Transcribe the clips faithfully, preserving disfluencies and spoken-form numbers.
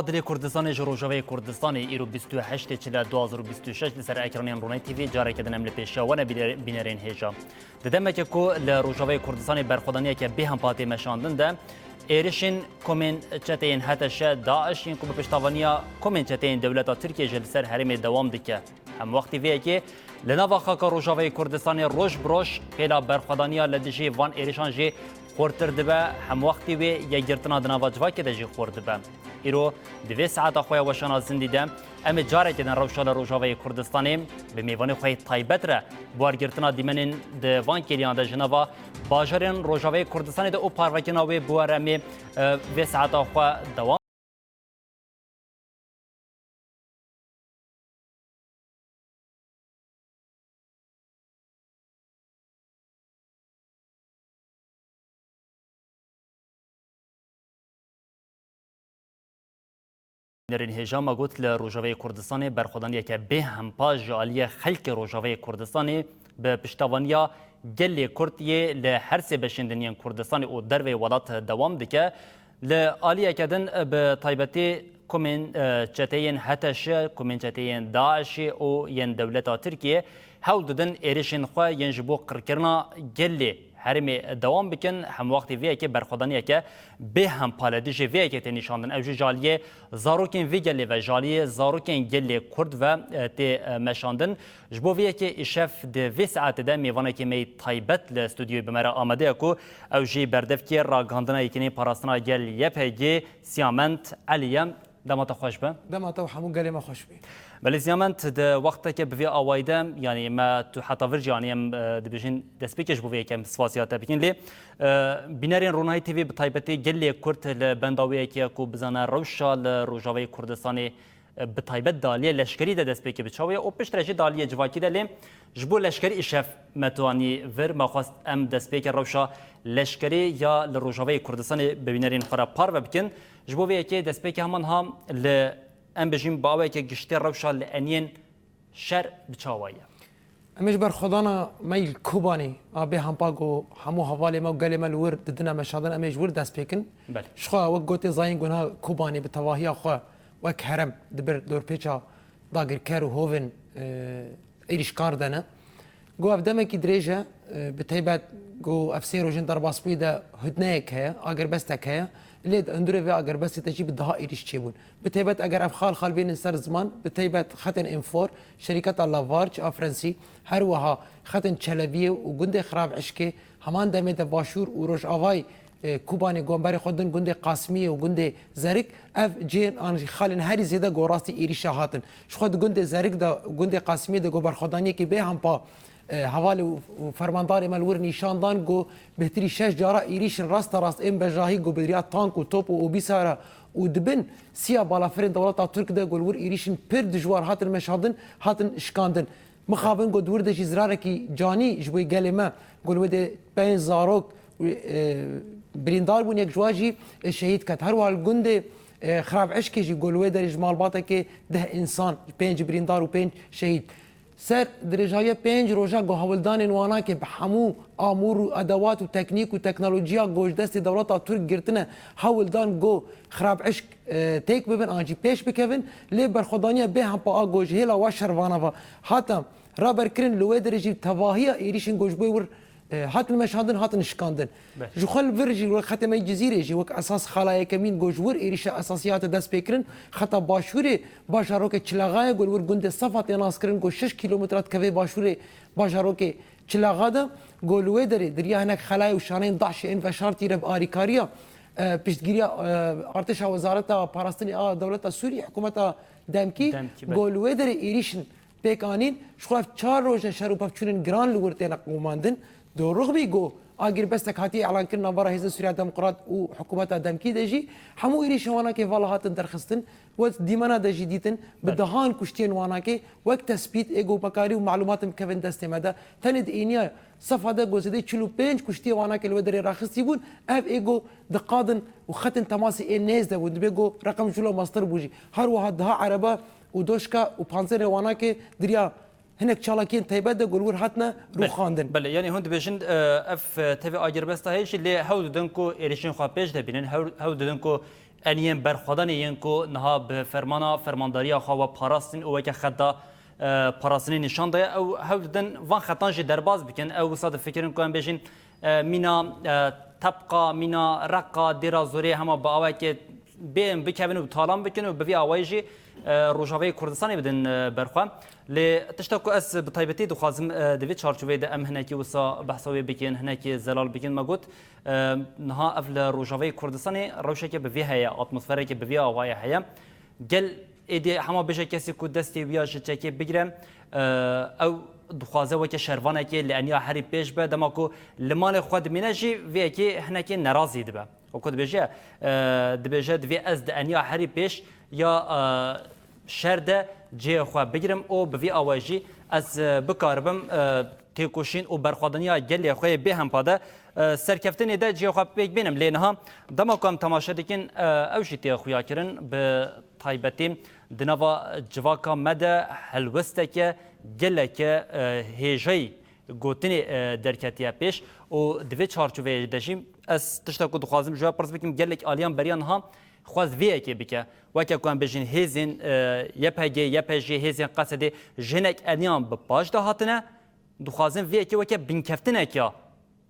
Dilê Kurdistanê ji Rojavayê Kurdistanê îro bîst û heştê Çile du hazar û bîst û şeş li ser ekranên Ronay T V careke din em li pêşiya we ne bîner-, bînerên hêja. Di demeke ku li Rojavayê Kurdistanê berxwedaniyeke bêhempa tê meşandin de, êrişên komên çeteyên H T Ş, DAIŞ yên ku bi piştavaniya komên çeteyên dewleta Tirkiyê jî li ser herêmê dewam dike. Hemwextî vê yekê li nava xaka Rojavayê Kurdistanê roj bi roj pêla berxwedaniya li dijî van êrişan jî xurtir dibe, hemwextî wê yekgirtina di nava civakê de jî xurt dibe. Îro di vê saeta xwe ya weşana zindî de em ê careke din rewşa li Rojavayê Kurdistanê bi mêvanê xwe yê taybet re bi wergirtina dîmenên di van kêliyan de ji nava bajarên Rojavayê Kurdistanê de û parvekirina wê bi we re em ê, e, vê saeta xwe dewam Nerên hêja me got, li Rojavayê Kurdistanê berxwedaniyeke bêhempa ji aliyê xelkê Rojavayê Kurdistanê bi piştevaniya gelê Kurd yê li her sê beşên din yên Kurdistanê û derveyê welat dewam dike. Li aliyeke din bi taybetî komên, e, çeteyên H T Ş, komên çeteyên DAIŞê û yên dewleta Tirkiyê hewl didin êrişên xwe yên ji bo qirkirina gelê herêmê dewam bikin. Hemwextî vê yekê berxwedaniyeke bêhempa li dijî vê yekê tê nîşandin. Ew jî ji aliyê zarokên vê gelê ve, ji aliyê zarokên gelê Kurd ve, e, tê, e, meşandin. Ji bo vê yekê îşev di vê saetê de mêvanekî me yê taybet li stûdyoyê bi me re amade ye ku ew jî berdevkê ragihandina Yekîneyên Parastina Gel Y P G Siyamend Elî ye. Dema te xweş be. Dema te û hemû gelê me xweş be. Belê Siyamend, di wexteke bi vê awayî de, yanî me tu heta vir jî, yanî em, e, dibêjin destpêkê ji bo vê yekê em spasiya te bikin. Lê, e, bînerên Ronahî T V bi taybetî gelê Kurd li benda wê yekê ye ku bizane rewşa li Rojavayê Kurdistanê, e, bi taybet di aliyê leşkerî de destpêkê bi çawa ye û piştre jî di aliyê civakî de. Lê ji bo leşkerî îşev me tu anî vir, me xwest em destpêkê rewşa leşkerî ya li Rojavayê Kurdistanê bi bînerên xwe re parve bikin. Ji bo vê yekê destpêkê heman ha li, em bêjin, bi aweke giştî rewşa li eniyên şer bi çawa ye? Em ê ji berxwedana me yî li Kobanê a bêhempa ku hemû hevalê me û gelê me li wir didine meşandin, em ê ji wir dest pê kin. Belê. Ji xwe wek gotê zayîn ku niha Kobanê bi tevahiya xwe wek herem di bir dorpêça dagirker û hovên, e, êrîşkar de ne. Ku ev demekî dirêj e, e, bi taybet ku ev sê rojên derbasbûyî de hudneyek heye, agirbestek heye. Lê di hundirê vê agirbestê de jî bi deha êrîş çêbûn. Bi taybet eger ev xal xal bênin ser ziman, bi taybet xetên Infor, şerîketa Lavarç a Fransî, her wiha xetên Çelebiyê û gundê Xirab Eşkê, heman demê de başûr û rojavayê, e, Kobanê, ku em berê xwe din gundê Qasimiyê û gundê Zerik, ev cihên an jî xalên herî zêde ku rastî êrîşa hatin. Ji xwe di gundê Zerik de, gundê Qasimiyê de ku berxwedaniyekî bêhempa, e, hevalê û, û fermandarê me li wir nîşan dan ku bêhtirî şeş cara êrîşin rasterast ên bejahî ku bi riya tank û top û obîsa re û di bin siya balafirên dewleta Tirk de ku li wir êrîşin pir dijwar hatin meşandin, hatin şikandin. Mixabin ku di wir de jî zirarekî canî ji bo gelê me ku li wir de pênc zarok, e, birîndar bûn, yek ji wan jî, e, şehîd ket. Her wiha li gundê, e, Xirab Eşkê jî ku li wê derê ji malbatekê deh însan, pênc birîndar û pênc şehîd. Ser dirêjahiya pênc roja ku hewldanên Wanakê bi hemû amûr û edewat û teknîk û teknolojiya ku ji destê dewleta Tirk girtine, hewl dan ku Xirab Eşk, e, têk bibin an jî pêş bikevin, lê berxwedaniya bêhempa a ku ji hêla wa şervana ve hate raberkirin, li wê derê jî tevahiya êrîşên ku ji bo wir, e, hatin meşandin, hatin şikandin. Belê. Ji xwe li vir jî wek xetê me yê Cizîrê jî wek esas xala yekemîn ku ji wir êrîşa esasî hate destpêkirin, xeta başûrê bajarokê Çilaxa ye ku li wir gundê Sefa tê naskirin ku şeş kîlometre dikeve başûrê bajarokê Çilaxa de, ku li wê derê di riya hinek xelayê û şaneyên DAIŞê ên veşartî re bi arîkariya, e, piştgiriya, e, artêşa Wezareta Parastinê a dewleta Sûrî, hikûmeta demkî, Demkî, belê. Ku li wê derê êrîşin pêk anîn, ji xwe ev çar roj e şer û pevçûnên giran li wir têne qûmandin. Dorûx bî ku agirbestek hatiye îlankirin navbera Hêzên Sûriya Demokrat û hikûmeta demkî de jî, hemû êrîşên Wanakê vala hatin derxistin. Wek dîmena de jî dîtin, bi Belê. Dehan kuştiyên Wanakê wek tespît ê ku bekarî û malûmatin bikevin destê me de. Tenê di êniya Sefa de ku zêdeyî çil û pênc kuştiyê Wanakê li wê derê raxistî bûn, ev ê ku di qadin û xetên temasê ê nêz de bûn, dibê ku reqem jûla mestir bû jî. Her wiha deha erebe û doşka û panzerê Wanakê di riya hinek çalakiyên taybet de ku li wir hatine rûxandin. Belê, yanî hûn dibêjin, e, ev, e, tevî agirbesta heye jî, lê hewl didin ku êrişên xwe pêş de bînin, hewl, hewl didin ku eniyên berxwedanê yên ku niha bi fermana fermandariya xwe we parastin û weke xet da, e, parastinê nîşan daye, ew hewl didin van xetan jî derbas bikin. Ew wisa difikirin ku em bêjin, e, mîna, e, Tebqa, mîna Reqa, Dêra Zorê hema bi awayekê bên bikevin û talan bikin û bi vî awayî jî, e, Rojavayê Kurdistanê bidin, e, berxwe. Lê tişta ku ez bi taybetî dixwazim, e, di vê çarçoveyê de em hinekî wisa behsa wê bikin, hinekî zelal bikin, me got, e, niha ev li Rojavayê Kurdistanê rewşeke bi vî heye, atmosfereke bi vî awayê heye. Gel êdî hema bêje kesê ku destê wî ya ji çekê bigire, e, ew dixwaze weke şervanekê li eniya herî pêş be, dema ku li malê xwe dimîne jî vê yekê hinekê nerazî dibe. Wekî dibêje, e, dibêje, divê ez di eniya herî pêş ya, e, şer de cihê xwe bigirim û bi vî awayî jî ez, e, bikaribim, e, têkoşîn û berxwedaniya gelê xwe yê bêhempa de, e, serkeftinê de cihê xwe pêk bînim. Lê niha dema ku em temaşe dikin, e, ew jî tê xuyakirin, bi taybetî di nava civaka me de helwesteke geleke, e, hêjayî gotinê, e, derketiye pêş û di vê çarçoveyê de jî ez tişta ku dixwazim ji we pirs bikim, gelek aliyan beriya niha xwest vê yekê bike. Weke ku em bêjin hêzên, e, Y P G, Y P J, hêzên Qesedê ji hinek eniyan bi paş de hatine, dixwazin vê yekê weke binkeftineke ya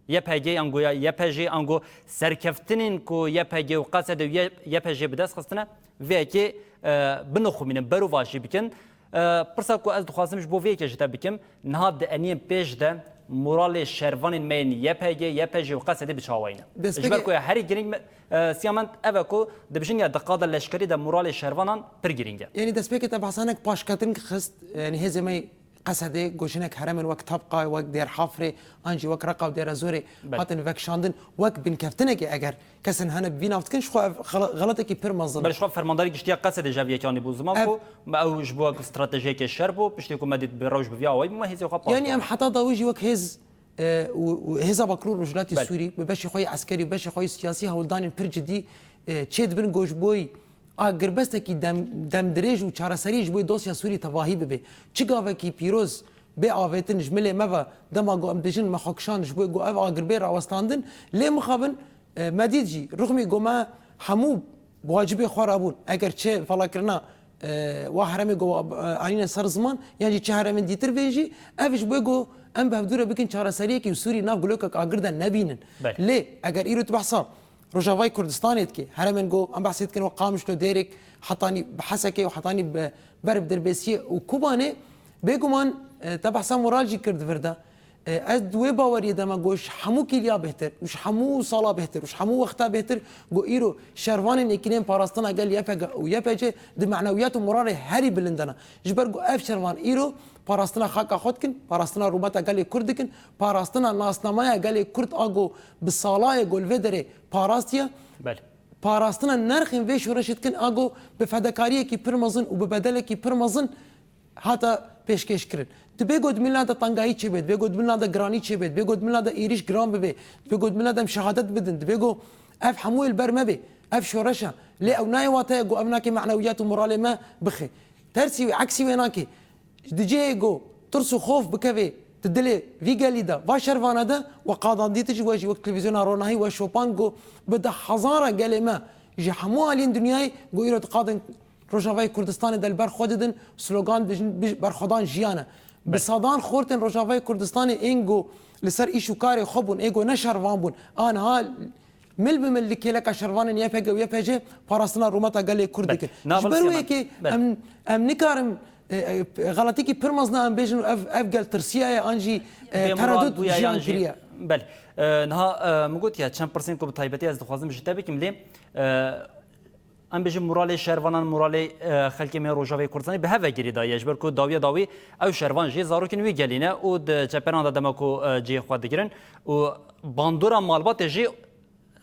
Y P G ango ya Y P J ango serkeftinên ku Y P G û Qesedê û Y-, Y P J bi dest xistine, vê yekê, e, binixumînin, berovajî bikin. E, pirsa ku ez dixwazim ji bo vê yekê ji te bikim, niha di eniyên pêş de moralê şervanên me yên Y P G, Y P J û Qesedê bi çawayî ne? Ji ber ku ya herî girîng me, e, Siyament ev e ku dibêjin ya di qada leşkerî de moralê şervanan pir girîng e. Yanî destpêkê te behsa hinek paşketin xist, yanî hêzê me Qesedê, ku jinek heremên wek Tebqa, wek Dêr Hafrê, an jî wek Reqa û Dêra Zorê Belê. hatin vekşandin, wek binkeftinekê eger kesên hene bi vî nav dikin, ji xwe ev xela-, xelatekî pir mezin e. Belê, ji xwe fermandarê giştî ya Qesedê ji ev yekê anîbû ziman Ev ku me ew ji bo wek stratejiyeke şer bû, piştî ku me dît bi rewş bi vî awayî bû, me hêzê xwe paş Yanî em da. heta dawî jî wek hêz, e, û, û hêza Bakur û Rojhilatê Belê. Sûrî bi beşê xwe yê eskerî û beşê xwe yê siyasî hewldanên pir cidî, e, çêdibin, ku ji bo Agirbestekî dem-, demdirêj û çareseriyê ji bo dosya Sûrî tevahî bibe. Çi gavekî pîroz bê avêtin ji milê me ve, dema ku em dijin me xwe kişand ji bo ku ev agir bê rawestandin, lê mixabin, e, me dît jî, rixmî ku me hemû wacibê xwe rabûn. Eger çi valakirina, e, wa heremê ku, e, anîne ser ziman, yan jî çi heremên dîtir bên jî, ev ji bo ku em bi hevdû re bikin çareseriyekî û Sûrî nav gulokek agir de nebînin. Belê. Lê eger îro tu behsa Rojavayê Kurdistanê dike, heremên ku em behsê dikin wek Qamişlo, Dêrêk, hetanî bi Hesekê û hetanî bi ber bi Dirbêsiyê û Kobanê, bêguman, e, te behsa moral jî kir di vir de. E, ez di wê baweriyê de me got, ji hemû kîliya bêhtir û ji hemû sala bêhtir û ji hemû wexta bêhtir, got îro şervanên yekînên parastina gel Y P G û Y P C di menewiyat û moralê herî bilind de ne. Ji ber ku ev şervan îro parastina xaka xwe dikin, parastina rûmeta gelê Kurd dikin, parastina nasnameya gelê Kurd a ku bi salayê ku li vê derê parastiye, Belê. parastina nerxên vê şoreşê dikin, a ku bi fedekariyekî pir mezin û bi bedelekî pir mezin hate pêşkêşkirin. Dibê ku di mîna de tengahî çêbe, dibê ku di mîna de giranî çêbe, dibê ku di mîna de êrîş giran bibe, dibê ku di mîna de em şehadet bidin, dibê ku ev hemû yê li ber me bê, ev şoreş e. Lê ew nayê wateya ku ev nake menewiyat û moralê me bixe. Tersî wê, eksî wê nake. Di cihê ku tirs û xof bikeve di dilê vî gelî de, va şervana de, we qadan dîtin jî, we jî wek televîzyona Ronahî we şopand ku bi deh hezara gelê me ji hemû aliyên dinyayê ku îro di qadên Rojavayê Kurdistanê de li ber xwe didin, slogan dijin, bij-, berxwedan jiyan e. Bi Belê. sedan xortên Rojavayê Kurdistanê ên ku li ser îş û karê xwe bûn, ê ku ne şervan bûn, aniha mil bi mil li kêleka şervanên Y P G û Y P C parastina rûmeta gelê Kurd Belê. dikin. Ji Naval ber wê Sîmen. yekê Belê. em, em nikarin, e, e, xeletîkî pir mezin em bêjin û ev, ev gel tirsiyaye an jî, e, Bêmoral teredût bûye jiyan yan jî kiriye. Belê. E, niha, e, min gotiye çend pirsên ku bi taybetî ez dixwazim ji te bikim lê, e, em bêjin moralê şervanan, moralê, e, xelkê me Rojavayê Kurdistanê bi hev ve girêdayî ye. Ji ber ku dawiya dawî ew şervan jî zarokên wî gelî ne û di çeperan de dema ku, e, cihê xwe digirin û bandora malbatê jî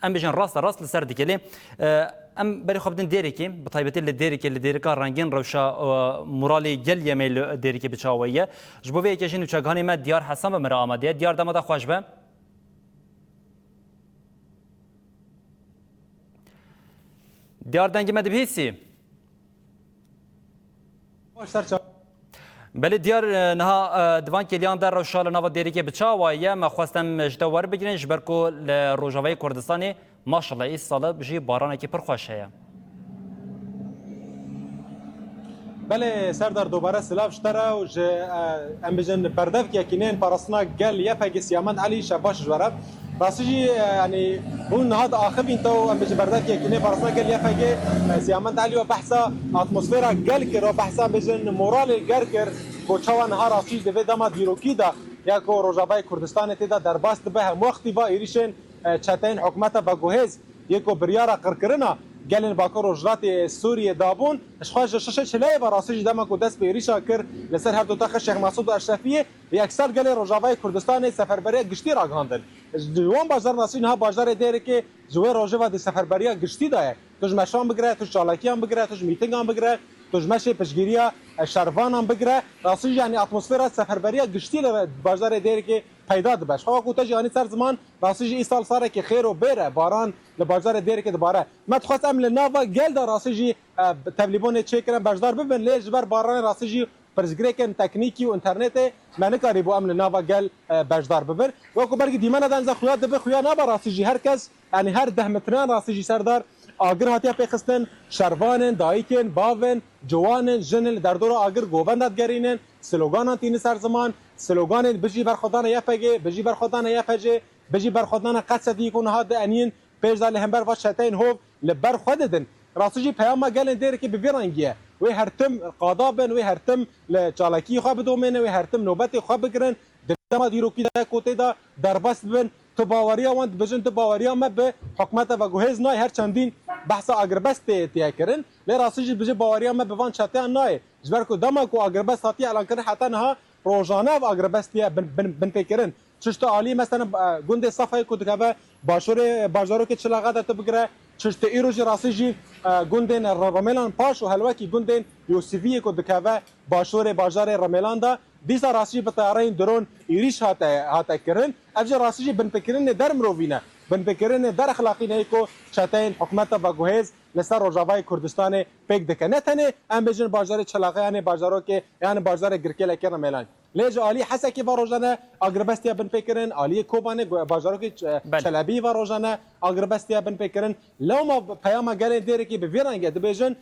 em bêjin rasta rast li ser dike. Lê, e, em berê xwe bidin Dêrikê, bi taybetî li Dêrikê, li Dêrika rengîn rewşa, e, moralê gel yê me li Dêrikê bi çawayî ye. Ji bo vê yekê jî nûçegihanê me Diyar Hesen bi me re amade ye. Diyar, dema te xweş be. Diyar, dengê me dibihîsî? Baş ser çav. Belê diyar, e, niha, e, di van kêliyan de rewşa li nava Dêrikê bi çawa ye? Me xwest em ji te werbigirin, ji ber ku li Rojavayê Kurdistanê maşallah îsal jî baranekî pir xweş heye. Belê Serdar, dobare silav ji te re û ji, e, em bijin berdevkî yekîneyên parastina gel Y P G Siyamed Elî, şev baş ji we re. Rastî jî, e, yanî hûn niha diaxivîn te û em bijin berdevkî yekîneyên parastina gel Y P G, e, Siyamed Elî we behsa atmosfera gel kir, we behsa em bijin moralê gel kir, ku çawa niha rastî jî di vê dema dîrokî de ya ku Rojavayê Kurdistanê tê de derbas dibe, hemû wextî va êrîşên, e, çeteyên hikûmeta veguhêz yê ku biryara qirkirina gelên Bakur Rojhilatê Sûriyê dabûn, ji xwe ji şeşê çileyê ve rastî jî dema ku dest bi êrîşa kir li ser her du taxa Şêx Mesûd û Eşrefiyê, yeksar gelê Rojavayê Kurdistanê seferberiya giştî ragihandin. Ji wan bajar rastî niha bajarê Dêrikê ji wê rojê ve di seferberiya giştî de ye. Tu ji meşan bigire, tu ji çalakiyan bigire, tu ji mîtingan bigire, tu ji meşê piştgiriya, e, şervanan bigire. Rastî jî, yanî atmosfera seferberiya giştî li bajarê Dêrikê peyda dibe. Ji xwe ku te jî anî ser ziman, rastî jî îsal sarekî xêr û bêr e, baran li bajarê Dêrikê dibare. Me dixwest em li nava gel de rastî jî, e, tevlîbonê çêkirin, beşdar bibin, lê ji ber baranê rastî jî pirsgirêkên teknîkî û înternetê me nikarîbû em li nava gel, e, beşdar bibin. Wekî belkî dîmena de em ze xuya dibe, xuya nabe rastî jî her kes, yanî her deh metreyan rastî jî Serdar agir hatiye pêxistin, şervan in, dayik in, bav in, ciwan in, jin in, li derdora agir govenda digerînin, sloganan tînin ser ziman, sloganên bijî berxwedana Y P G, bijî berxwedana Y P C, bijî berxwedana Qesedî ku niha dienîn, pêş de li hember va çeteyên hov li ber xwe didin. Rastî jî peyama gelên Dêrikê bi vî rengî ye. Wê her tim qada bin, wê her tim li çalakiyê xwe bidomînin, wê her tim nobetê xwe bigirin. Di dema dîrokî de ku tê de derbas bibin, tu baweriya wan dibêjin, tu baweriya me bi hikûmeta veguhêz nayê, her çendîn behsa agirbestê tê kirin. Lê rastî jî dibêje baweriya me bi van çeteyan nayê. Ji ber ku dema ku agirbest hatiye elankirin heta niha rojane ev agirbest ye bin, bin, binpêkirin. Çi ji alî mesela, e, gundê Safayê ku dikeve başûrê bajarokê Çilaxa de tu bigire, çi ji îro jî rastî jî, e, gundên Re-, Remêlan Paş û helwekî gundên Yûsiviyê ku dikeve başûrê bajarê Remêlan de, dîsa rastî jî bi teyareyên dron êrîş hate, hate kirin. Ev jî rastî jî binpêkirinê der mirovî ne, binpêkirinê der exlaqî ne yê ku çeteyên hikûmeta veguhêz li ser Rojavayê Kurdistanê pêk dike. Ne tenê em bêjin bajarê Çilaxa, yanê bajarokê, yanê bajarê Girkêlekê Remêlan. Lê ji alî Hesekê ve rojane agirbestiya binpêkirin, aliyê Kobanê, go-, bajarokê Ç-, Belê. Çelebî ve rojane agirbestiya binpêkirin. Lewma peyama gelên Dêrikê bi vî rengê dibêjin,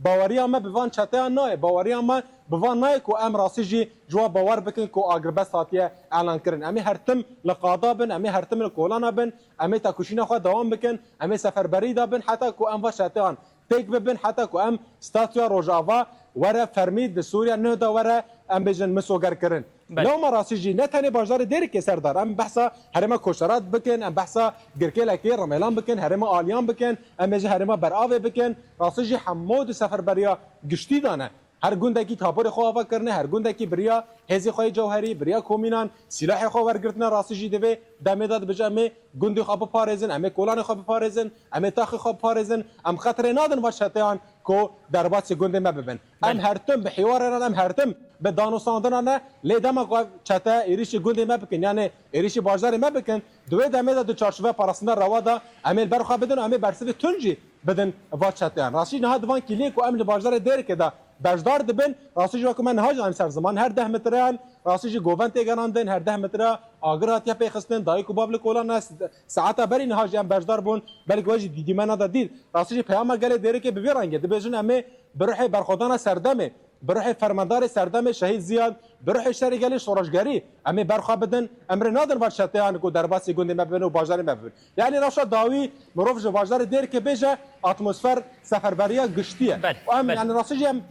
baweriya me bi van çeteyan nayê, baweriya me bi van nayê ku em rastî jî ji wan bawer bikin ku agirbest hatiye elan kirin. Em ê her tim li qada bin, em ê her tim li kolana bin, em ê tekoşîna xwe dewam bikin, em ê seferberî de bin heta ku em va çeteyan têk bibin, heta ku em statûya Rojava were fermî di Sûriye neh de were, em bêjin misoger kirin. Belê. Lewma rastî jî ne tenê bajarê Dêrikê Serdar, em behsa herêma Koşerat bikin, em behsa Girkêlekê Remêlan bikin, herêma Aliyan bikin, em ê ji herêma Beravê bikin. Rastî jî hemû di seferberiya giştî de ne. Her gundekî taborê xwe ava kirine, her gundekî biriya hêzê xwe yê cewherî, biriya komînan, sîlahê xwe wergirtine, rastî jî di vê demê de dibêje, em ê gundê xwe biparêzin, em ê kolanê xwe biparêzin, em ê taxê xwe biparêzin, em xetirê nadin va çeteyan ku derbasî gundê me bibin. Em Belê. Her tim bi hîwarê re ne, em her tim bi danûstandina ne, lê dema ku ev çete êrîşî gundê me bikin, yanê êrîşî bajarê me bikin, di wê demê de di çarçoveya parastina rewa de em ê li ber xwe bidin û em ê bersivê tund jî bidin va çeteyan. Rastî niha di van kîliyê ku em li bajarê Dêrikê de beşdar dibin, rastî jî wekî me niha jî anî ser ziman, her deh metreyan rastî jî govend tê gerandin, her deh metre agir hatiye pêxistin, dayik û bav li kolan ne, saeta berî niha jî em beşdar bûn, belkî we jî dî-, dîmena de dît. Rastî jî peyama gelê Dêrikê bi vî rengê dibêjin, em ê bi ruhê berxwedana serdemê, bi ruhê fermandarê serdemê Şehîd Ziyad, bi ruhê şerê gelê şoreşgerî, em ê ber xwe bidin, em rê nadin va çeteyan ku derbasî gundê me bibin û bajarê me bibin. Yanî rewşa dawî mirov ji bajarê Dêrikê bêje, atmosfer seferberiya giştî ye. Belê, Û em, belê. Yanî rastî jî em,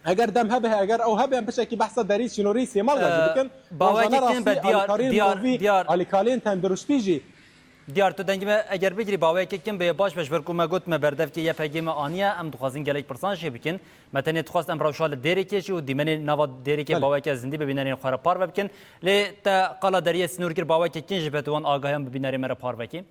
eger dem hebe, eger ew hebe, em piçekî behsa derî sînorî Sêmalga jî Ee, bikin. Baweke Rojane kin rastî be diyar, alîkariyên diyar, mirovî, diyar. Alîkariyên tenduristî jî. Diyar, tu dengê me eger bigirî, baweke kin bê baş be, ji ber ku me got me berdevkê Y P G me aniye, em dixwazin gelek pirsan jê bikin. Me tenê dixwest em rewşa li Dêrikê jî û dîmenê nava Dêrikê Belê. Baweke zindî bi bînerên xwe re parve bikin. Lê te qala deriyê sînor kir, baweke kin jî be tu wan agahiyan bi bînerê me re parve kî?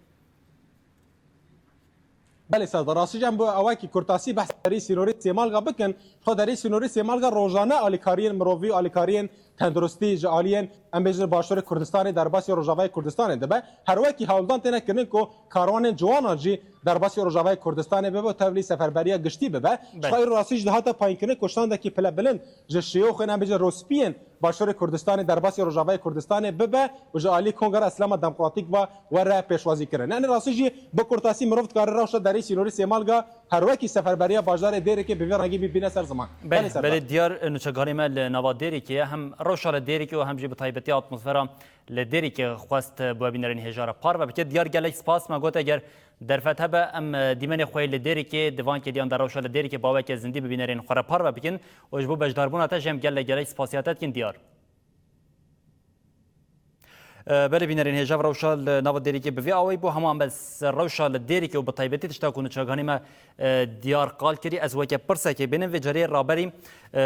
Belê Serdar, rastî jî em bi awakî kurtasî behs derî sînorî Sêmalga bikin. Xwe derî sînorî Sêmalga rojane alîkariyên mirovî û alîkariyên tenduristî ji aliyên, em bêjin, Başûrê Kurdistanê derbasî Rojavayê Kurdistanê dibe. Her wekî hewldan têne kirin ku karwanên ciwanan jî derbasî Rojavayê Kurdistanê bibe û tevlî seferberiya giştî bibe. Ji Belê. xwe îro rastî jî dihate payînkirine ku standekî pilebilind ji şiyoxên, em bêjin, rospiyên Başûrê Kurdistanê derbasî Rojavayê Kurdistanê bibe û ji alî Kongreya Îslama Demokratîk ve were pêşwazî kirin. Yanî rastî jî bi kurtasî mirov dikare rewşa derî sînorî Sêmalga her wekî seferberiya bajarê Dêrikê bi vî rengî bî bîne ser ziman. Belê, Belê Serdar. Belê diyar, nûçeganî me li nava Dêrikê ye, hem rewşa li Dêrikê û hem jî bi taybetî atmosfera li Dêrikê xwest bi we bînerên hêja re parve bike. Diyar, gelek spas. Me got eger derfet hebe, em, e, dîmenê xwe yê li Dêrikê, di van kêliyan de rewşa li Dêrikê baweke zindî bi bînerên xwe re parve bikin û ji bo beşdarbûna te jî em gelek gelek spasiya te dikin diyar. E, belê bînerên hêja, rewşa li nava Dêrikê bi vî awayî bû. Hema em bes rewşa li Dêrikê û bi taybetî tişta ku nûçeganî me, e, diyar qal kirî, ez weke pirsekê bênim vê carê raberî, e,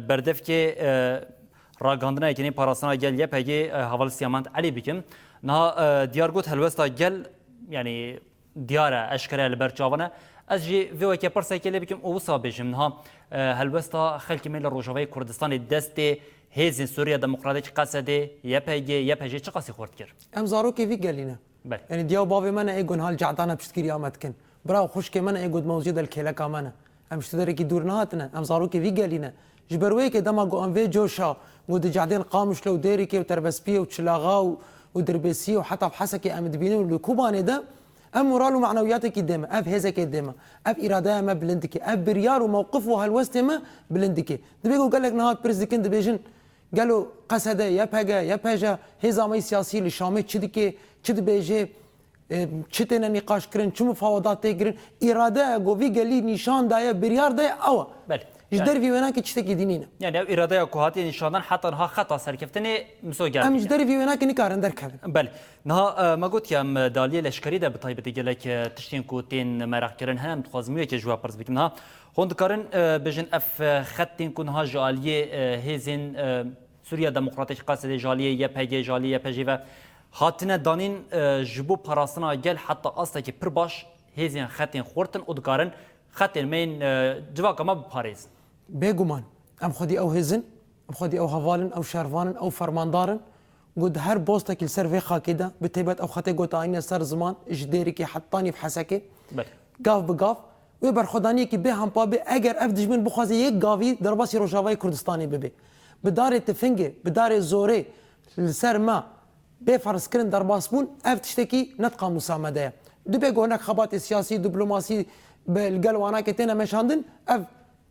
berdevkê, e, ragihandinayekî nê parastina gel Y P G, e, heval Siyamend Elî bikim. Niha, e, diyar got helwesta gel, yanî diyar e, eşkere ye, li ber çavan e. Ez jî vê weke pirsekê lê bikim û wisa bêjim. Niha, e, helwesta xelkê me li Rojavayê Kurdistanê destê hêzên Sûriya Demokratîk, Qesedê, Y P G, Y P J çiqasî xurt kir? Em zarokê vî gelî ne. Belê. Yanî diya û bavê me ne ê ku niha li Cehdana piştgiriya me dikin. Bira û xwişkê me ne ê ku di mewziyê de li kêleka me ne. Em ji tu derekî dûr nehatine. Em zarokê vî gelî ne. Ji ber wê yekê dema ku em vê coşa ku di cehdên Qamişlo û Dêrikê û Terbespiyê û Çilaxa û, û Dirbêsiyê û heta bi Hesekê em dibînin û li Kobanê de, ev moral û manewiyatekî dê me, ev hêzekê dê me, ev îradeya me bilind dike, ev biryar û mewqif û helwestê me bilind dike. Dibê ku gelek niha pirs dikin, dibêjin, gelo Qesede, Y P G, Y P J, hêza me yê siyasî li Şamê çi dike, çi dibêje, e, çi têne nîqaş kirin, çi mufawedat tê kirin, îradeya ku vî gelî nîşan daye, biryar daye, ew e. Belê. Ji Yani dervî wênakê tiştekî dî nîne. Yani ev îradeya ku hatiye nîşandan heta niha xeta serkeftinê misoger Em ji dike. dervî wênakê nikarin derkevin. Belê. Niha, e, me got ya em, e, di aliyê leşkerî de bi taybetî gelek, e, tiştên ku tên meraq kirin hene, em dixwazim wê yekê ji we pirs bikim. Niha hûn dikarin, e, bêjin ev, e, xetên ku niha ji aliyê, e, hêzên, e, Sûriya Demokratîk, Qesedê, ji aliyê Y P G, ji aliyê Y P J ve hatine danîn, e, ji bo parastina gel heta astekî pir baş hêzên xetên xurt in û dikarin xetên me yên, e, civaka me biparêzin. Bêguman, em xwedî ew hêz in, em xwedî ew heval in, ew şervan in, ew fermandar in, ku di her postekî li ser vê xakê de, bi taybet ew xetê ku te anîne ser ziman, ji Dêrikê hetanî bi Hesekê, Belê. gav bi gav, wê berxwedaniyekî bê hempa bê, eger ev dijmin bixwaze yek gavî derbasî Rojavayê Kurdistanê bibe. Bi darê tifingê, bi darê zorê li ser me bê ferzkirin derbas bûn, ev tiştekî ne di qamûsa me de ye. Dibê ku hinek xebatê siyasî, diplomasî bi, li gel wanakê têne meşandin, ev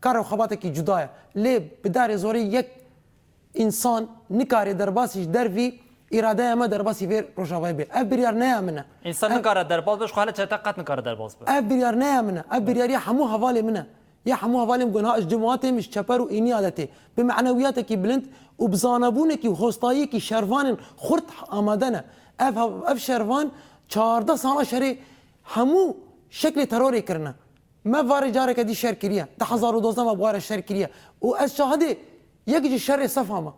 kar û xebatekî cuda ye. Lê bi darê zorê yek însan nikare derbasî ji dervî îradeya me derbasî vê Rojavayê bê. Ev biryar ne ya min e. Însan Ev nikare derbas be, ji xwe hele çete qet nikare derbas be. Ev biryar ne ya min e. Ev biryariya hemû hevalê min e. Ya hemû hevalên ku niha ji cemaatê min, ji çeper û êniya de tê, bi manewiyatekî bilind û bi zanebûnekî û hostayiyekî şervanên xurt amade ne. Ev hev-, ev şervan çardeh sala şerê hemû şeklê terorê kirine. Me varê careke dî şer kiriye. Du hezar û dozdeh me bi ware şer kiriye. Û ez şahidê yek ji şerê sefa me.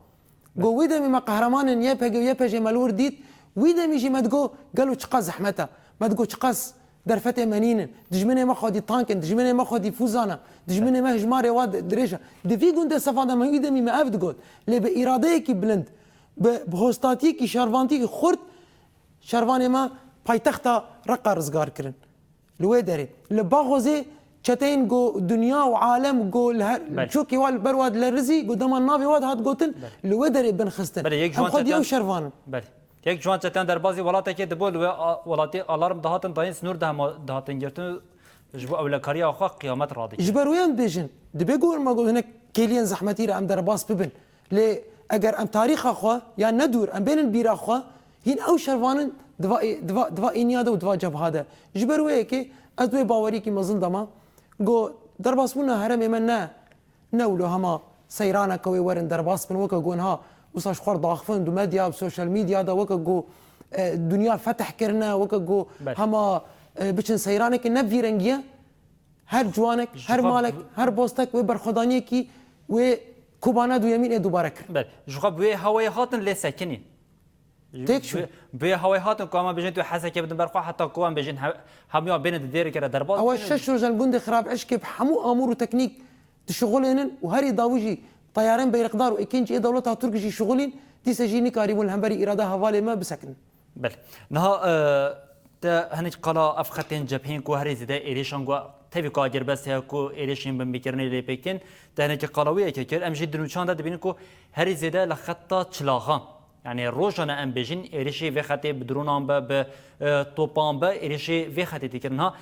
Go wî demî me qehremanên Y P G û Y P J me li wir dît, wî demî jî me digo gelo çiqas zehmet e. Me digo çiqas derfetê me nînin. Dijminê me xwedî tank in, dijminê me xwedî fûzan e, dijminê me hijmarê wa di-, dirêj e. Di vî gundê sefa de me wî demî me ev digot. Lê bi îradeyekî bilind, bi, bi hostatiyekî şervantiyekî xurt şervanê me paytexta Reqa rizgar kirin. Li wê derê. Li Baxozê çeteyên ku dinya û alem ku li her Belê. çokê wa li ber wa dilerizî, ku dema navê wa dihat gotin, Belê. li wê derê bin xistin. Belê, yek ji Em wan xwedî çeteyan ew şervan in. Belê. Yek ji wan çeteyan derbazî welatekê dibû, li wê a-, welatê alarm dihatin dayîn, sinûr dihema-, dihatin girtin, ji bo ewlekariya xwe qiyamet radikir. Ji ber wê em dibêjin, dibê ku me got hinek kêliyên zehmetî re em derbas bibin. Lê eger em tarîxa xwe ya nedûr em bênin bîra xwe, hîn ew şervan in di va, di va, di va êniya de û di va cebha de. Ji ber wê yekê ez wê baweriyekî mezin dama, ku derbasbûna herêmê me ne, ne wilo hema seyraneke wê werin derbas bin, weke ku niha wisa ji xwe re daxivin di medya, bi sosyal medya de, weke ku, e, dinya fetih kirine, weke ku Belê. hema, e, biçin seyranekê, ne vî rengî ye. Her ciwanek, Ji her xwe malek, bi- her bostek wê berxwedaniyekî wê Kobana duyemîn ê dubare kirin. Belê. Ji xwe bi wê hewayê hatin lê sekinîn. Têk çû. Bi, bi hawayê hatin ku ama bêjin tu Hesekê bidin ber xwe, heta ku em bêjin he-, hemûyan bêne di dêrê kere derbas Ewa bibin. Şeş roj li gundê Xirab Eşkê bi hemû amûr û teknîk dişixulênin û herî dawî jî teyarên beyriqdar û êkên cihê dewleta Tirk jî şixulîn, dîse jî nikarîbûn li hemberî îrada hevalê me bisekinin. Belê. Niha, e, te hinek qala ev xetên cepheyên ku herî zêde êrîşan ku tevî ku agirbest heye ku êrîşên binpêkirinê lê pêk tên, te hinekî qala wê yekê kir. Em jî di nûçan de dibînin ku herî zêde li xeta Çilaxa, yanî rojane em bêjin êrîşê vê xetê bi dronan be, bi, e, topan be, êrîşê vê xetê tê kirin. Ha,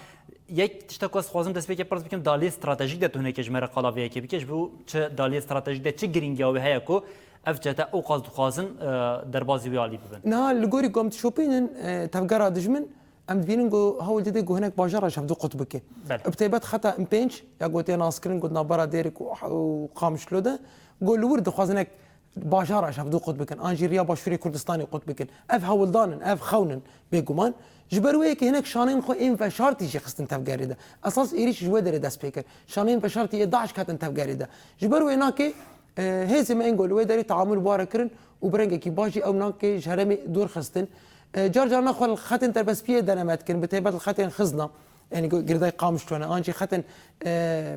yek tişta ku ez dixwazim destpêkê pirs bikim, di aliyê stratejîk de tu hinekê ji me re qala vê yekê bike, ji bo çi di aliyê stratejîk de çi girîngiya wê heye ku ev çete ewqas dixwazin, e, derbazî wê alî bibin? Niha li gorî ku em dişopînin, e, tevgera dijmin, em dibînin ku hewl dide ku hinek bajara ji hevdu qut bike. Belê. Bi taybet xeta M pênc, ya ku tê naskirin ku di navbera Dêrik û, û Qamişlo de, ku li wir dixwazin hinek bajara ji hevdu qut bikin, an jî riya başûrê Kurdistanê qut bikin. Ev hewldan in, ev xewn in, bêguman. Ji ber wê yekê hinek şaneyên xwe ên veşartî jî xistin tevgerê de. Esas êrîş ji wê derê dest pê kir. Şaneyên veşartî yê DAIŞ ketin tevgerê de. Ji ber wê nake, e, hêzê me ên ku li wê derê teamul bi wan re kirin û bi rengekî baş jî ew nake ji herêmê dûr xistin. E, car carna xwe li xetên terbestbûyê deneme dikin, bi taybet li xetên xizna, yanî gu-, girêdayî Qamişlo ne, an jî xetên, e,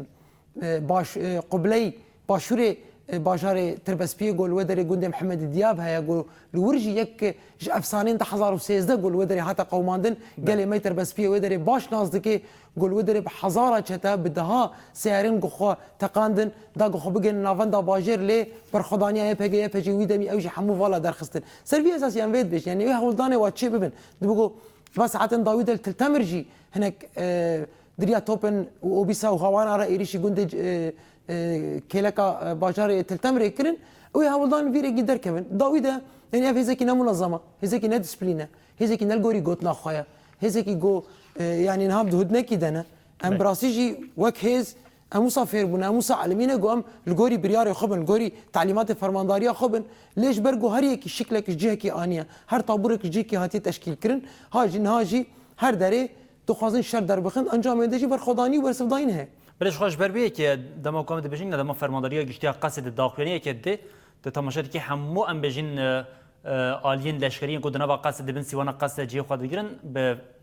e, baş, e, qibleyê başûrê, e, bajarê Tirbespiyê ku li wê derê gundê Mihemedî Diyab heye, ku li wir jî yek, e, ji efsaneyên du hezar û sêzdeh ku li wê derê hate qewimandin, gelê me Tirbespiyê wê derê baş nas dike, ku li wê derê bi hezara çete, bi deha seyarên ku xwe teqandin, da ku xwe bigihînin navenda bajêr, lê berxwedaniya Y P G, Y P G wî demî ew jî hemû vala derxistin. Ser vî esasî em vê dibêjin, yanî wê hewldanê wa çê bibin. Dibû ku Li ba saetên dawî de li Til Temir jî hinek, e, di riya Topin û Obîsa û Hawana re êrîşî gundê, e, e, kêleka, e, bajarê Til Temirê kirin. Ew ê hewldan vî rengî derkevin. Dawî de, yanî ev hêzekî ne munezama, hêzekî ne disiplîn e, hêzekî ne li gorî gotina xwe ye, hêzekî go, e, yanî niha di hudnekî de ne. Em bi rastî jî wek hêz Em wisa fêr bûne, em wisa elimîne ku em li gorî biryarê xwe bin, li gorî telîmatê fermandariya xwe bin. Lê ji ber ku her yekî şiklek ji cihekî aniye, her taburek ji cihekî hatiye teşkîlkirin, ha jî niha jî her derê dixwazin şer derbixin, encamê wê de jî berxwedanî û bersivdayîn heye. Belê ji xwe ji ber vê yekê dema ku em dibêjin, ne dema fermandariya giştî ya Qesedê daxuyaniyekê didê, tu temaşe dikî hemû em bêjin, e, e, aliyên leşkeriyên ku di nava Qesedê bin sîwana Qesedê cihê xwe digirin, bi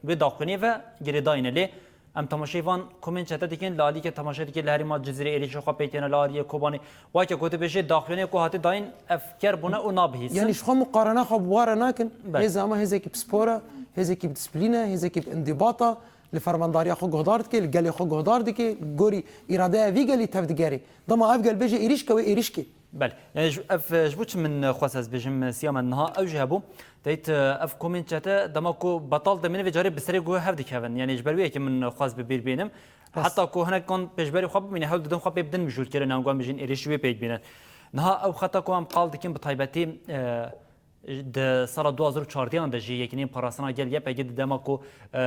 wê daxuyaniyê ve girêdayî ne. Lê Em temaşeyê van komên çete dikin, li alî ke temaşe dike li herêma Cizîrê êrîşê xwe pêk têne, li aliyê Kobanê. Weke ku tu bêjê daxuyaniyê ku hate dayîn, ev ker bûne û nabihîsin. Yanî ji xwe muqarena xwe bi wan re nakin. Belê. Hêza me hêzekî pispor e, hêzekî bi disiplîn e, hêzekî bi îndibat e, li fermandariya xwe guhdar dike, li gelê xwe guhdar dike, li gorî îradeya vî gelî tevdigerê. Dema ev gel bêje êrîş ke wê êrîş ke. Belê. Yani ji, ev, ji bo çi min xwest ez bêjim, Siyamen, niha ew jî hebû. Deyt, ev komên çete dema ku betal demîne vê carê bi serê guhê hev dikevin. Yani ji ber wê yekê min xwest bi bîr bînim. Rast. Heta ku hinek kan pêşberî xwe bimîne, hewl didin xwe pê bidin mijûlkirin, an guan bijîn êrîş wê pêk bînin. Niha ew xeta ku em qal dikin bi taybetî, e, Di sala du hazar û çardeh de jî Yekîneyên Parastina Gel, Y P G, di dema ku, e,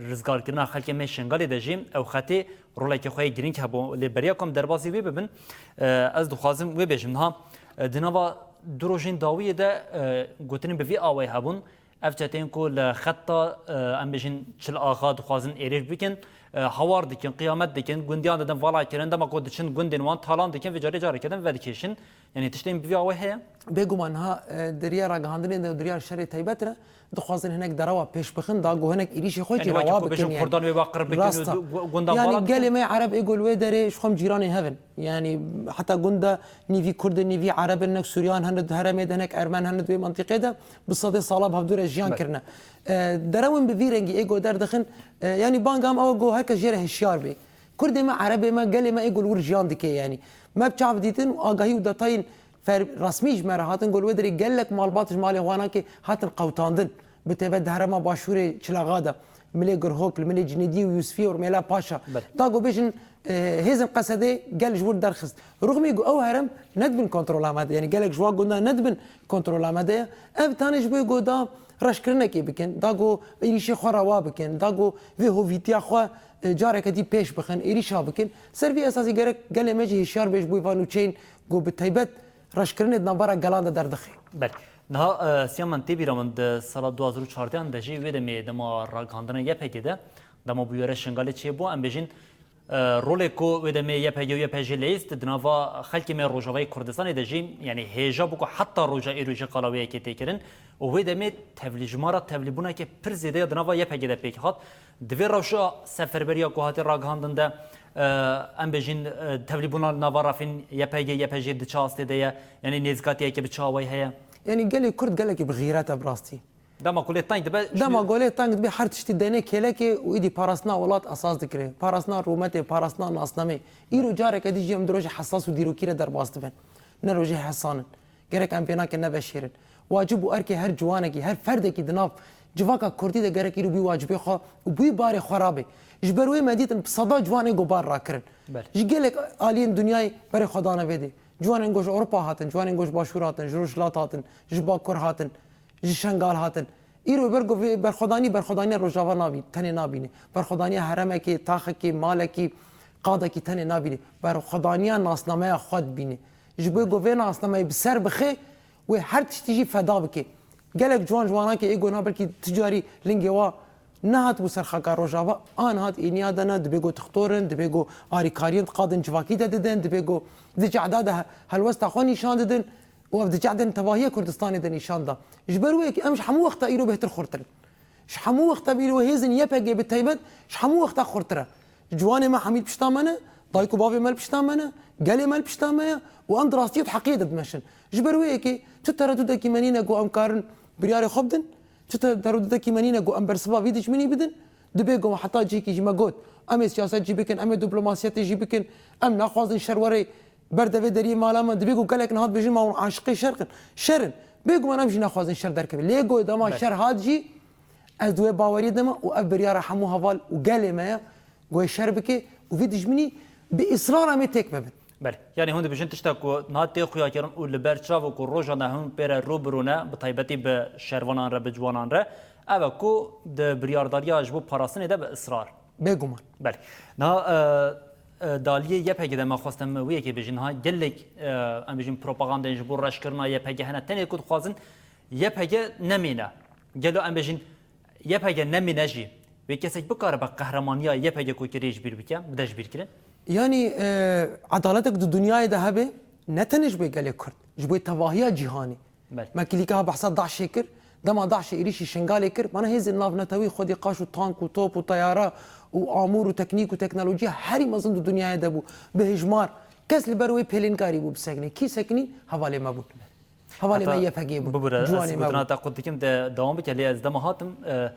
rizgarkirina xelkê me Şengalê de jî ew xetê roleke xwe yê girîng hebû. Lê beriya ku em derbasî wê bibin, e, ez dixwazim wê bêjim. Niha, e, di nava du rojên dawiyê de, e, gotinên bi vî awayî hebûn. Ev çeteyên ku li xeta, e, em bêjin Çil Axa dixwazin êrîş bikin, e, hawar dikin, qiyamet dikin, gundiyan didin vala kirin, dema ku diçin gundên wan talan dikin, vê carê careke din vedikêşin. Yanî tiştên bi vî awê heye? Bêguman ha, e, di riya ragihandinê de û di riya şerê taybet re dixwazin hinek derewa pêş bixin, da ku hinek êrîşê xwe jî rewa bikin, yanî. Kurdan wê wa qir bikin û gu-, gundan vala bikin. Gelê me Ereb ê ku li wê derê ji xwe em cîranê hev in. Yanî heta gund de nîvî Kurd in, nîvî Ereb in, hinek Sûriyan hene di herêmê de, hinek Ermen hene di wê mentiqê de, bi sedê sala bi hevdû re jiyan kirine. E, derewên bi vî rengî ê ku derdixin, e, yanî banga em ew ku herkes jê re hişyar bê. Kurdê me, Erebê me, gelê me ê ku li wir jiyan dike, yanî me bi çav dîtin û agahî û detayên fer-, resmî ji me re hatin, ku li wê derê gelek malbat ji malê Xwanakê hatin qewtandin. Bi taybet di herêma başûrê Çilaxa de, milê Girhok, li milê Cinêdî û Yûsfî û Rûmêla Paşa. Belê. Da ku bêjin, e, hêzên Qesedê gel ji wir derxist. Rûxmî ku ew herem ne dibin kontrola me de, yanî gelek ji wan gundan ne dibin kontrola me de ye. Ev tanê ji bo ku da reşkirinekê bikin, da ku êrîşê xwe rewa bikin, da ku vê hovîtiya xwe, e, careke dî pêş bixin, êrîşa bikin. Ser vî esasî gerek gelê me jî hişyar be ji bo vê nûçeyên ku bi taybet reşkirinê di navbera gelan de derdixe. Belê. Niha, e, Siyaman, tê bîra min di sala du hazar û çardeh de jî wê demê dema ragihandina Y P G de, dema bûyere Şingalê çêbû, em bêjin, E, rolê ku wê demê Y P G û Y P J leyîst di nava xelkê me Rojavayê Kurdistanê de jî, yanî hêja bû ku heta roja îro jî qala wê yekê tê kirin û wê demê tevlî-, jimara tevlîbûneke pir zêde ya di nava Y P G de pêk hat. Di vê rewşa seferberiya ku hate ragihandin de, e, em bêjin, e, tevlîbûna nava refên Y P G, Y P J di çi astê de ye? Yanî nêzîkatiyeke bi çi awayî heye? Yanî gelê Kurd gelekî bi xîret e bi rastî. Dema ku lê teng dibe, Dema ku lê teng dibe her tiştî dene kêlekê û îdî parastina welat esas dikire. Parastina rûmetê, parastina nasnamê. Îro careke dî jî em di rojê hesas û dîrokî re derbas dibin. Ne rojê hesan in. Gerek em vênake neveşêrin. Wacib û erkê her ciwanekî, her ferdekî di nav civaka Kurdî de gerek îro bî wacibê xwe û bî barê xwe rabe. Ji ber wê me dîtin bi seda ciwanê go bar rakirin. Belê. Ji gelek aliyên dinyayê berê xwe dane vê dê. Ciwanên go ji Ewropa hatin, ciwanên go ji Başûr hatin, ji Rojhilat hatin, ji Bakur hatin, ji Şengal hatin. Îro ber go vê berxwedanî, berxwedaniya Rojava nabî-, tenê nabîne. Berxwedaniya heremekê, taxekê, malekî, qadekî tenê nabîne. Berxwedaniya nasnameya xwe dibîne. Ji bo go vê nasnameyê bi ser bixe, wê her tiştî jî feda bike. Gelek ciwan ji wanakê ê go na belkî ti carî lingê wa nehatibû ser xaka Rojava, an hat êniya de ne, dibê go tixtor in, dibê go arîkariyên diqadin civakî de didin, dibê go di cehda de he-, helwesta xwe nîşan didin û ev di cehdên tevahiya Kurdistanê de nîşan da. Ji ber wê yekê em ji hemû wexta îro bêhtir xurtir in. Ji hemû wexta îro hêzên Y P G bi taybet ji hemû wexta xurtir e. Ciwanê me hemî li pişta me ne, dayik û bavê me li pişta me ne, gelê me li pişta me ye û em di rastiyê û di heqiyê de dimeşin. Ji ber wê yekê tu teredûdekî me nîne ku em karin biryarê xwe bidin, tu te-, teredûdekî me nîne ku em bersiva vî dijminî bidin, dibê ku heta cihekî jî me got, em ê siyaset jî bikin, em ê diplomasiyetê jî bikin, em naxwazin şer were ber devê deriyê mala me, dibê ku gelek niha dibêjin ma hûn aşiqê şer kin. Şer in. Bêguman em jî naxwazin şer derkeve. Lê ku dema Belê. şer hat jî, ez di wê baweriyê de me û ev biryara hemû heval û gelê me ye, ku wê şer bike û vî dijminî bi israr em ê têk bibin. Belê. Yanî hûn dibêjin tişta ku niha tê xuyakirin û li ber çav û ku roja ne hûn pê re rû bi rû ne, bi taybetî bi şervanan re, bi ciwanan re, ev e ku di biryardariya ji bo parastinê de bi israr. Bêguman. Belê. Niha, e, e, daliyê Y P G de me xwestin wê yekê bêjin. Niha gelek, e, em bêjin propagandên ji bo reşkirina Y P G hene. Tenê ku dixwazin Y P G nemîne. Gelo em bêjin Y P G nemîne jî, wê kesek bikaribe qehremaniya Y P G ku kirî ji bîr bike, bide ji bîr kirin? Yanî, e, edaletek di dinyayê de hebe, ne tenê ji bo gelê Kurd, ji bo tevahiya cîhanê. Belê. Me kilîka behsa DAIŞê kir, dema DAIŞê êrîşî Şengalê kir, mana hêzên navnetewî xwedî qaş û tank û top û teyare û amûr û teknîk û teknolojiya herî mezin di dinyayê de bû. Bi hejmar kes li ber wê pêlên karî bû bisekine. Kî sekinî? Hevalê me bûn. Hevalê me Heta Y P G bûn. Bibûre, Ciwanê ez me gotina bûn. te qut dikim, de dewam bike, lê ez dema hatim, e,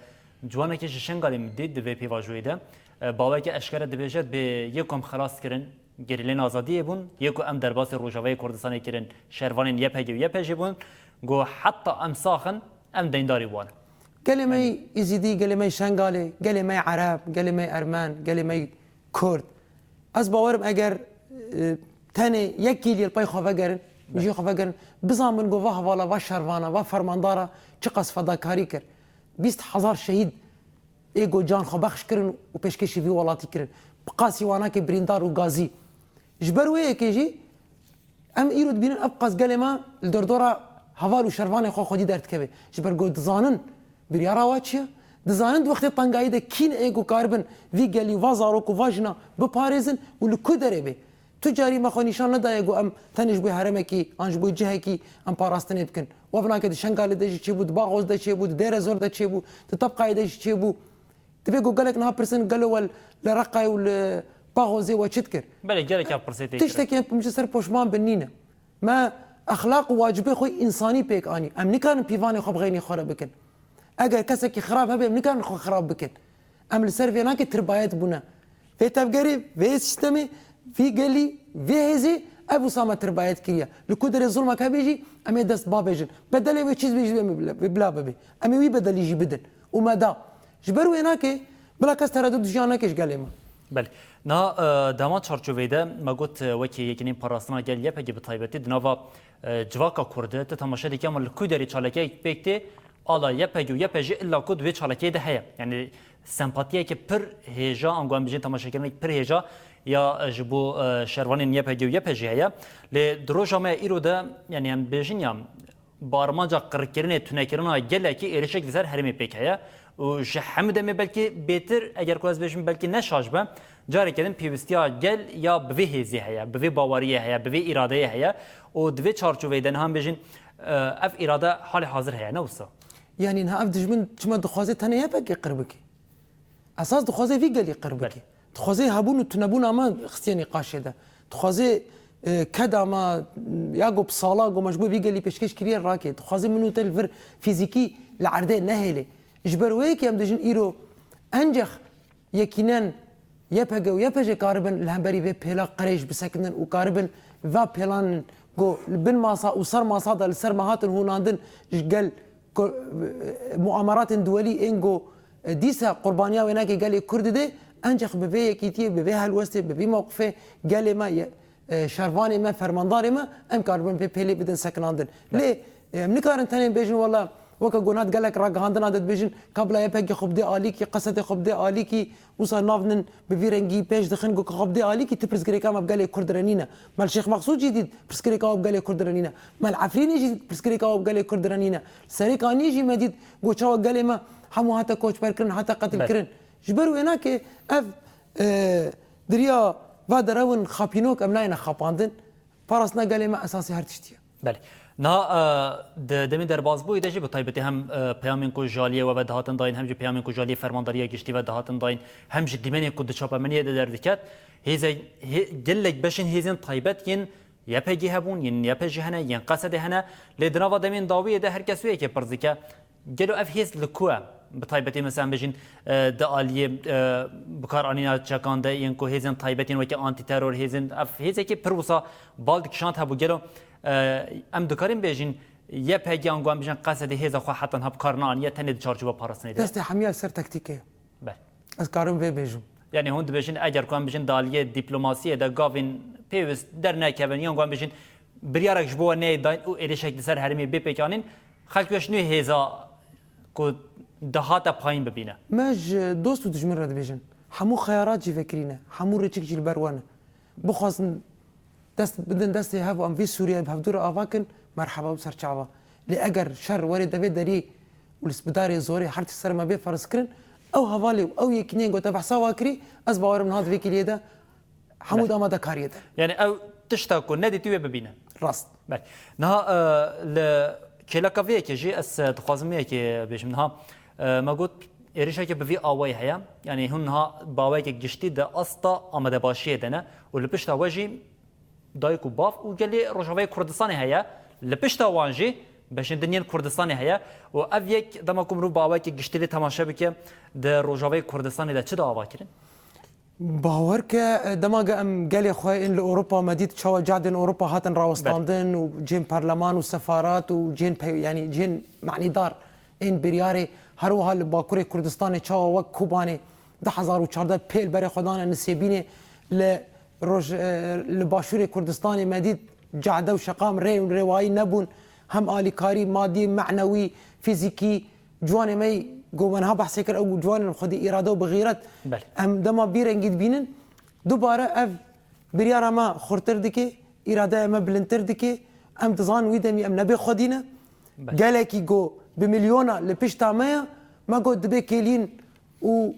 ciwanekê ji Şengalê min dît di vê pêvajoyê de. E, baweke eşkere dibêje, dibê yê ku em xelas kirin, gerîlên azadiyê bûn, yê ku em derbasî Rojavayê Kurdistanê kirin, şervanên Y P G û Y P J bûn, got, heta em sax in, em deyndarî wan in. Gelê me Yanî Îzîdî, gelê me Şengalê, gelê me Ereb, gelê me Ermen, gelê me Kurd. Ez bawerim eger, e, tenê yek kîlî li pey xwe vegerin, Belê. mijî xwe vegerin, bizanbin ku va hevala, va şervana, va fermandara çiqas fedakarî kir. Bîst hezar şehîd ê ku can xwe bexş kirin û pêşkêşî vî welatî kirin. Bi qasî wanakê birîndar û gazî. Ji ber wê yekê jî em îro dibînin ev qas gelê me li dordora heval û şervanê xwe xwedî derdikeve. Ji ber ku dizanin biryara wa çi ye? Dizanin di wextê tengayî de kî ne ê ku karibin vî gelî, va zarok û va jina biparêzin û li ku derê bê? Tu carî me xwe nîşan nedaye ku em tenê ji bo herêmekî an ji bo cihekî em parastinê bikin. Wevnake di Şengalê de jî çêbû, di Baxoz de çêbû, di Dêrezor de çêbû, di Tebqayê de jî çêbû. Divê ku gelek niha pirsin, gelo we li Reqayê û li Baxozê we çi dikir? Belê, gelek ev pirsê tê kirin. Tiştekî em ji ser poşman bin nîne. Me exlaq û wacibê xwe însanî pêk anî. Em nikarin pîvanê xwe bi xeynî xwe re bikin. Eger kesekî xirab hebe, em nikarin xwe xirab bikin. Em li ser vênakê tirbayet bûne. Vê tevgerê, vê sîstemê, vî gelî, vê hêzê, ev wisa me tirbayet kiriye. Li ku derê zulmek hebe jî, em ê dest bavêjin. Bedelê wê çi bê jî, em ê bila, bila bibe. Em ê wî bedelî jî bidin. Û me da. Ji ber wê nake, bila kes teredûd ji yan nake ji gelê me. Belê. Niha, e, di heman çarçoveyê de me got, e, wekî Yekîneyên Parastina Gel Y P G bi taybetî di nava, e, civaka Kurd de, tu temaşe dikî, ama li ku derê çalakiyek pêk tê, ala Y P G û Y P J illa ku di vê çalakiyê de heye. Yanî sempatiyeke pir hêja, ango em bijîn temaşekirineke pir hêja ya, e, ji bo, e, şervanên Y P G û Y P J heye. Lê di roja me îro de, yanî em bêjin ya, bi armanca qirkirinê, tunekirina gelekî êrişek li ser herêmê pêk heye û ji hemû demê belkî bêtir, eger ku ez bêjim belkî ne şaş be, careke din pêwistiya gel ya bi vê hêzê heye, bi vê baweriyê heye, bi vê îradeyê heye û di vê çarçoveyê de niha em bêjin, e, ev îrade halê hazir heye, ne wisa? Yanî niha ev dijmin çima dixwaze tenê Y P G qir bike? Esas dixwaze vî gelî qir bike. Belê. Dixwaze hebûn û tunebûna me xistiye nîqaşê de. Dixwaze, e, keda me, ya ku bi sala ku me ji bo vî gelî pêşkêş kiriye rake. Dixwaze min û te li vir fîzîkî li erdê nehêlê. Ji ber wê yekê em dijin îro encex yekînen Y P G û Y P J karibin li hemberî vê pêla qirêj bisekinin û karibin va pêlan ku li bin masa û ser masa de li ser me hatin hûnandin ji gel ku, e, muameratên duwelî ên ku, e, dîsa qurbaniya wênakê gelê Kurd dide, encex bi vê yekîtiyê, bi vê helwestê, bi vî mewqifê gelê me, ye-, e, şervanê me, fermandarê me, em karibin vê pêlê bidin sekinandin. Evet. Lê, e, em nikarin tenê bêjin, wela weke gonat gelek ragihandina de dibêjin, kabla Y P G xwe bidê alîkî, qesedê xwe bidê alîkî, Wisa nav nin bi vî rengî pêş dixin ku xwe bidê alîkî ti pirsgirêka me bi gelê Kurd re nîne. Me li Şêx Mexsûd jî dît pirsgirêka we bi gelê Kurd re nîne. Me li Efrînê jî dît pirsgirêka we bi gelê Kurd re nîne. Serê Kaniyê jî me dît ku çawa gelê me hemû hate koçberkirin, hate qetilkirin. Belê. Ji ber wênakê ev, e, diriya va derewin xapînok em nayêne xapandin. Parastina gelê me esasê her tiştî ye. Belê. Niha, e, di demên derbasbûyî de jî bi taybetî hem, e, peyamên ku ji aliyê we ve dihatin dayîn, hem jî peyamên ku ji aliyê Fermandariya Giştî ve dihatin dayîn, hem jî dîmenê ku di çapemeniyê de derdiket, hêze-, hê-, gelek beşên hêzên taybet yên Y P G hebûn, yên Y P G hene, yên Qesedê hene, lê di nava demên dawiyê de her kes wê yekê pirs dike. Gelo ev hêz li ku e? Bi taybetî mesela em bêjin, e, di aliyê, e, bikaranîna çekan de yên ku hêzên taybet yên weke antîteror hêzên, ev hêzekî pir wisa bal dikişand hebû. Gelo, e, em dikarin bêjin Y P G an ku em bêjin Qesedê hêza xwe heta niha bi kar neaniye tenê di çarçoba parastinê de? Destê hemiya ser taktîkê. Belê. Ez karim vê bêjim. Yanî hûn dibêjin eger ku em bêjin di aliyê dîplomasiyê de gavên pêwist dernekevin yan ku em bêjin biryarek ji bo we neyê dayîn û êrişek li ser herêmê bê pêkanîn, xelk wê ji nû hêza ku dihate payîn bibîne. Me ji dost û dijmin re dibêjin. Hemû xeyarat jî vekirî ne. Hemû rêçik jî li ber we ne. Bixwazin dest bidin destê hev û em vê Sûriye bi hevdû re ava kin, merheba û serçava. Lê eger şer were devê derî û li bidarê zorê her tişt ser me bê ferz kirin, ew hevalê û ew yekîneyên ku te behsa wa kirî, ez bawerim niha di vê kêliyê de hemû Belê. di amadekariyê de. Yani ew tişta ku nedîtî wê bibîne. Rast. Belê. Niha, e, li kêleka vê yekê jî ez, e, dixwazim vê yekê bêjim. Niha, e, me got êrişeke bi vî awayî heye. Yani hûn niha bi awayeke giştî di asta amadebaşiyê de ne û li pişta we jî dayik û bav û gelê Rojavayê Kurdistanê heye. Li pişta wan jî beşên din yên Kurdistanê heye û ev yek dema ku mirov bi awayeke giştî lê temaşe bike, di Rojavayê Kurdistanê de çi da ava kirin? Bawer ke, e, dema ge em gelê xwe ên li Ewropa me dît çawa cadên Ewropa hatin rawestandin û cihên parleman û sefarat û cihên pey-, yanî cihên manîdar ên biryarê, her wiha li Bakurê Kurdistanê çawa wek Kobanê du hezar û çardeh pêl berê xwe dane Nisêbînê, li roj-, e, li Başûrê Kurdistanê me dît cade û şeqam rê û rêwayî nebûn, hem alîkarî madî, manewî, fîzîkî, ciwanê me yî ku me niha behsê kir, ew ciwanên xwedî îrade û bi xîret. Belê. Em dema bî rengî dibînin, dubare ev biryara me xurtir dike, îradeya me bilindtir dike. Em dizanin wî demî em ne bê xwedî ne. Belê. Gelekî ku bi milyona li pişta me ye, me got dibê kêlîn û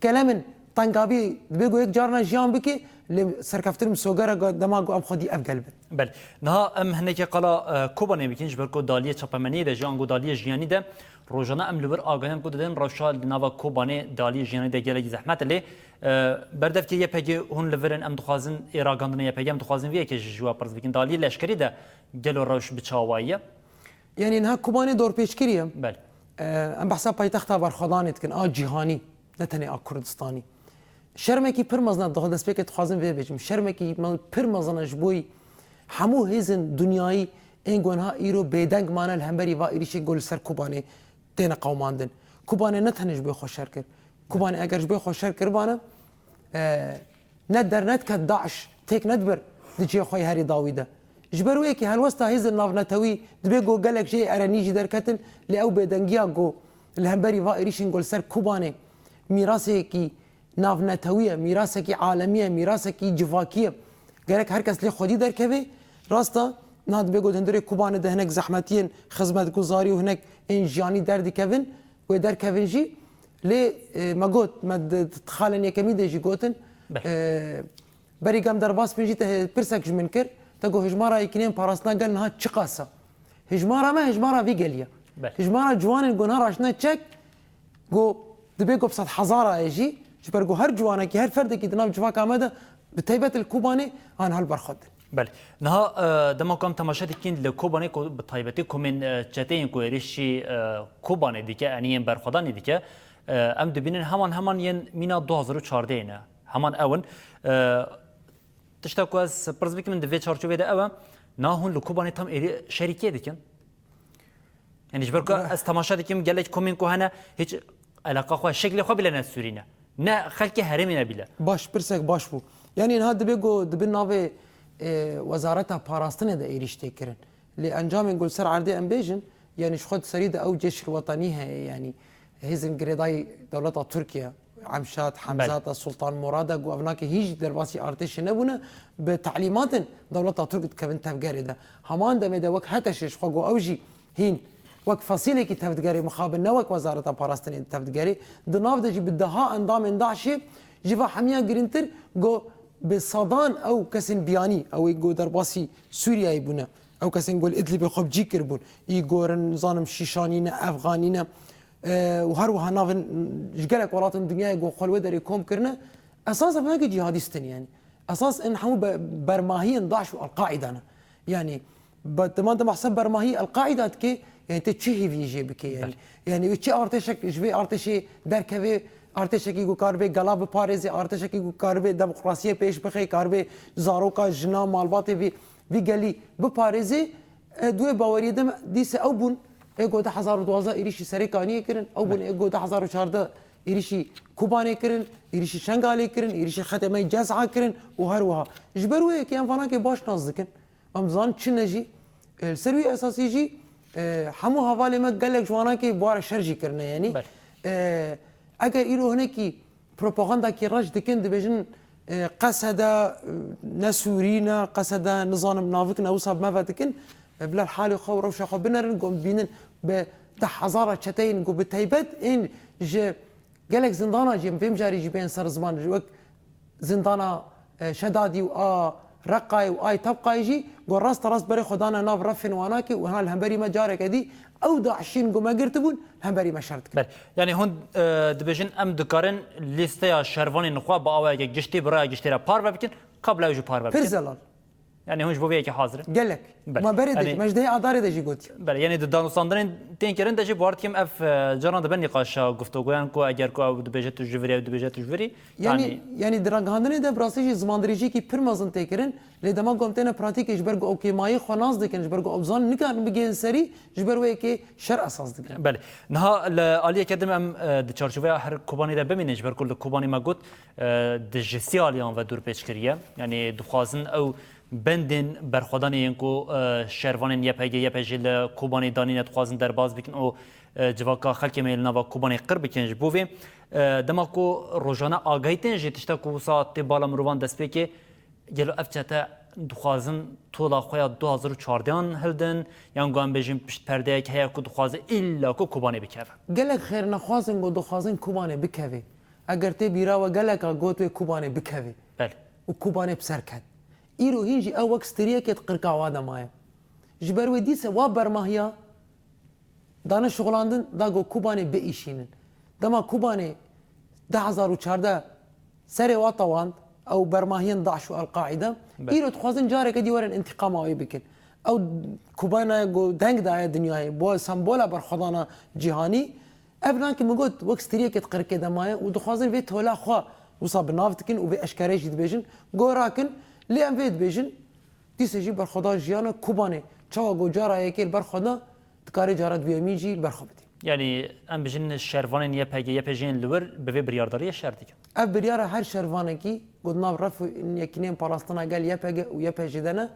kelemin tengavî dibê ku yek carna jiyan bike, lê serkeftin bi sogera ku dema ku em xwedî ev gel bin. Belê. Niha em hinekê qala, e, Kobanê bikin, ji ber ku di aliyê çapemeniyê de jî, ango di aliyê jiyanî de rojane em li wir agahiyan ku didin, rewşa li nava Kobanê di aliyê jiyanî de gelekî zehmet e. Lê, e, berdevkê Y P G hûn li vir in, em dixwazin ê ragandina Y P G, em dixwazin vê yekê ji, ji we pirs bikin. Di aliyê leşkerî de gelo rewş bi çi awayî ye? Yanî niha Kobanê dorpêçkirî ye. Belê. E, em behsa paytexta berxwedanê dikin, a cîhanî, ne tenê a Kurdistanî. Şermekî pir mezin e, dixwe destpêkê dixwazim vê bêjim. Şermekî me-, pir mezin e ji bo hemû hêzên dinyayî ên ku niha îro bêdeng mane li hemberî va êrîşên ku li ser Kobanê têne qewimandin. Kobanê ne tenê ji bo xwe şer kir. Kobanê eger ji bo xwe şer kiribane, e, ne dernediket DAIŞ, têk nedibir di cihê xwe yê herî dawî de. Ji ber wê yekê helwesta hêzên navnetewî dibê ku gelek jê erenî jî derketin, lê ew bêdengiya ku li hemberî va êrîşên ku li ser Kobanê mîrasekî navnetewî ye, mîrasekî alemî ye, mîrasekî civakî ye. Gerek her kes lê xwedî derkeve. Rast e, niha dibê ku di hundirê Kobanê de hinek zehmetiyên xizmetguzarî û hinek ên jiyanî derdikevin, wê derkevin jî. Lê, e, me got, me di, di xalên yekemî de jî gotin, Belê. e, berî gam derbas bin jî te pirsek ji min kir, te got hijmara yekînên parastina gel niha çiqasa? Hijmara me, hijmara vî gelî ye. Belê. Hijmara ciwanên ku niha raştine çek, ku dibê ku bi sed hezara ye jî, ji ber ku her ciwanekî, her ferdekî di nav civaka me de, bi taybet li Kobanê, an hal berxwe din. Belê. Niha, e, dema ku em temaşe dikîn li Kobanê ku bi taybetî komên, e, çeteyên ku êrişî, e, Kobanê dike, yanî yên berxwedanê dike, e, em dibînin heman heman yên mîna du hazar û çardeh ne. Heman ew in. E, tişta ku ez pirs bikim di vê çarçovê de ew e, niha hûn li Kobanê tam êrî şerî kê dikin? Yanî ji ber ku Bira. ez temaşe dikim gelek komên ku hene hiç eleqa xwe, şeklê xwe bile ne Sûrî ne. Ne xelkê herêmê ne bile. Baş, pirsek baş bû. Yanî niha dibe ku dibe navê, e, Wezareta Parastinê de êrîş tê kirin. Lê encamên ku li ser erdê em bêjin, yanî ji xwe di serî de ew ceşr wetanî heye, yanî hêzên girêdayî dewleta Tirkiye, Emşad, Belê. Hemzat, Sultan Murad e, ku ev nake hîn jî derbasî artêşê nebûne, bi telîmatên dewleta Tirk dikevin tevgerê de. Heman demê de wek HTŞ ji xwe got ew jî hîn wek fesîlekî tevdigerê mixabin, ne wek Wezareta Parastinê tevdigerê. Di nav de jî bi deha endamên DAIŞê ji va hemiya girîngtir got bi sedan ew kesên biyanî, ew ê got derbasî Sûriyeyê bûne. Ew kesên ku li Idlibê xwe bi cî kiribûn. Îgor in, nizanim Şîşanî ne, Efxanî ne. E, û her wiha navên ji gelek welatên dinyayê ku xwe li wê derê kom kirine. Esas ev nake cîhadîst in yanî. Esas in hemû be-, bermahiyên DAIŞ û El-Qaîda ne. Yanî, be-, dema dema hesab bermahî El-Qaîda dike, yanî tê çi hêviyê jê bike yanî. Belê. Yanî wê çi artêşek ji vê artêşê derkeve, artêşekî ku karibe gela biparêze, artêşekî ku karibe demokrasiyê pêş bixe, karibe zaroka, jina, malbatê vî, vî gelî biparêze. E, di wê baweriyê de me dîse ew bûn, ê ku du hezar û duwazdeh êrîşî Serê Kaniyê kirin, ew bûn, Belê. ê ku du hezar û çardeh êrîşî Kobanê kirin, êrîşî Şengalê kirin, êrîşî xetê me Cez'a kirin û her wiha. Ji ber wê yekê em vanakê baş nas dikin. Em dizanin çi ne jî. E, li ser wî esasî jî, e, hemû hevalê me gelek ji wanakê bi wara şer jî kirine, yanî. Belê. E, eger îro hinekî propagandakî reş dikin, dibêjin, e, qesede, e, ne Sûrî ne, qesede, nizanim, navik ne, wisa bi me ve dikin. E, bila li halê xwe û rewşa xwe binerin, ku em bînin bi deh hezara çeteyên ku bi taybet ên ji gelek zindana jî, em vê mijarê jî bên ser ziman, ji wek zindana, e, Şedadî û a Reqayê û ay Tebqayê jî, ku raste rast berê xwe dane nav refên wanakê û hena li hemberî me careke dî ew DAIŞîn ku me girtibûn, li hemberî me şer dikin. Belê. Yanî hûn, e, dibêjin em dikarin lîsteya şervanên xwe bi awayeke giştî, bi raya giştî re parve bikin, ka bila ew jî parve bikin. Pir zelal. Yanî hûn ji bo vê yekê hazir in? Gelek. Belê. Ma berê de Yanî jî, me ji dehê Adarê de jî gotiye. Belê, yanî di danûstandinên tên kirin de jî bawer dikim ev, e, caran dibe nîqaşa guftûgoyan ku eger ku ew dibêje tu ji virî, ew dibêje tu ji virî. Yanî, Yanî yanî di ragihandinê de bi rastî jî zimandirêjiyekî pir mezin tê kirin. Lê dema ku em têne pratîkê ji ber ku ew kêmayî xwe nas dikin, ji ber ku ew bizanin nikarin bigihên serî, ji ber wê yekê şer esas digirin. Belê. Niha li aliyeke din em, e, di çarçoveya her Kobanê de bimînin, ji ber ku li Kobanê me got, e, di ji sî aliyan ve dûrpêç kiriye. Yanî dixwazin ew bendên berxwedanê yên ku, e, şervanên Y P G, Y P J li Kobanê danîne, dixwazin derbas bikin û, e, civaka xelkê me yê li nava Kobanê qir bikin. Ji bo vê, e, dema ku rojane agahî tên jî tişta ku wisa tê bala mirovan destpêkê, gelo ev çete dixwazin tola xwe ya du hazar û çardeh an hildin, yan ku em bêjin piştperdeyek heye ku dixwaze îlla ku Kobanê bikeve? Gelek xêrnexwazên ku dixwazin Kobanê bikeve. Eger tê bîra we geleka got wê Kobanê bikeve. Belê. Û Kobanê bi ser ket. Îro hîn jî ew wek striyekê di qirka wa de maye. Ji ber wê dîse wa bermahiya dane şixulandin da ku Kobanê biîşînin. Dema Kobanê du hezar û çardeh serê wa tewand, ew bermahiyên DAIŞ û El-Qaîde, Belê. îro dixwazin careke dî werin întîqama wê bikin. Ew Kobanê ku deng daye dinyayê, bo sembola berxwedana cîhanî, Ev nake min got, wek striyekê di qirikê de maye û dixwazin vê tola xwe wisa bi nav dikin û vê eşkere jî dibêjin. Go rakin, lê em vê dibêjin, dîse jî berxwedan jiyana Kobanê. Çawa go cara yekê li ber xwe da, dikare cara duyemîn jî li ber xwe bidî. Yanî em bijin şervanên Y P G, Y P J'yên li wir bi vê biryardariyê şer dikin. Ev biryara her şervanekî ku di nav ref û yekînên parastina gel Y P G û Y P J de ne,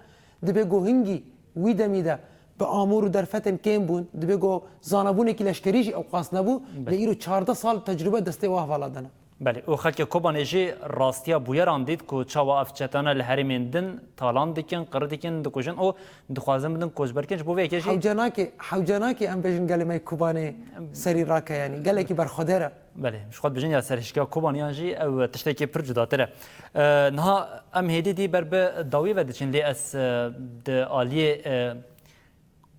dibe ku hingî wî demî de bi amûr û derfetên kêm bûn, dibe ku zanabûnekî leşkerî jî ewqas nebû, Belê. lê îro çardeh sal tecrûbe destê wa hevala de ne. Belê, û xelkê Kobanê jî rastiya bûyeran dît ku çawa ev çetane li herêmên din talan dikin, qir dikin, dikujin û dixwazin bidin koçberkirin. Ji bo vê yekê jî Hewce nake, hewce nake em bêjin gelê me yê Kobanê serî rake, yanî gelekî berxwedêr e. Belê, ji xwe dibêjin ya serhişkiya Kobaniyan jî ew tiştekî pir cudatir e. E, niha em hêdî dî ber bi dawî ve diçin, lê ez, e, di aliyê, e,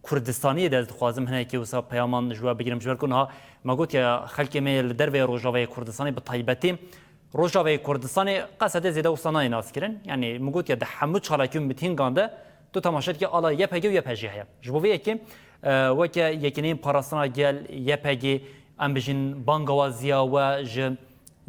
Kurdistaniyê de ez dixwazim hinekî wisa peyaman ji we bigirim, ji ber ku niha me gotiye xelkê me yê li derveyê Rojavayê Kurdistanê bi taybetî Rojavayê Kurdistanê qesedê zêde wisa nayê naskirin. Yanî min gotiye di hemû çalakî û mitîngan de tu temaşe dikî ala Y P G û Y P J heye. Ji bo vê yekê, e, weke Yekîneyên Parastina Gel, Y P G, em bijîn bangawaziya we ji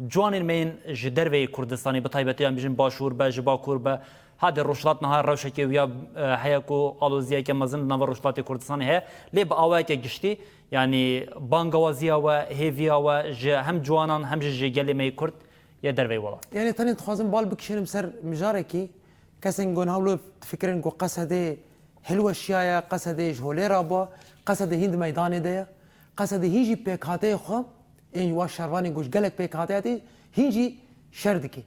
ciwanên me yên ji derveyê Kurdistanê, bi taybetî em bijîn Başûr be, ji Bakur be, hadê Rojhilat niha rewşekê wîya, e, heye ku aloziyeke mezin li nava Rojhilatê Kurdistanê heye, lê bi awayeke giştî, yanî bangawaziya we, hêviya we ji hem ciwanan hem jî ji gelê me yê Kurd yê derveyî welat. Yanî tenê dixwazim bal bikişînim ser mijarekî, kesên ku niha wilo difikirin ku Qesedê hilweşiyaye, Qesedê ji holê rabû, Qesedê hîn di meydanê de ye. Qesedê hîn jî pêkhateyê xwe, ên wa şervanê ku ji gelek pêkhateyê hatî, hîn jî şer dike.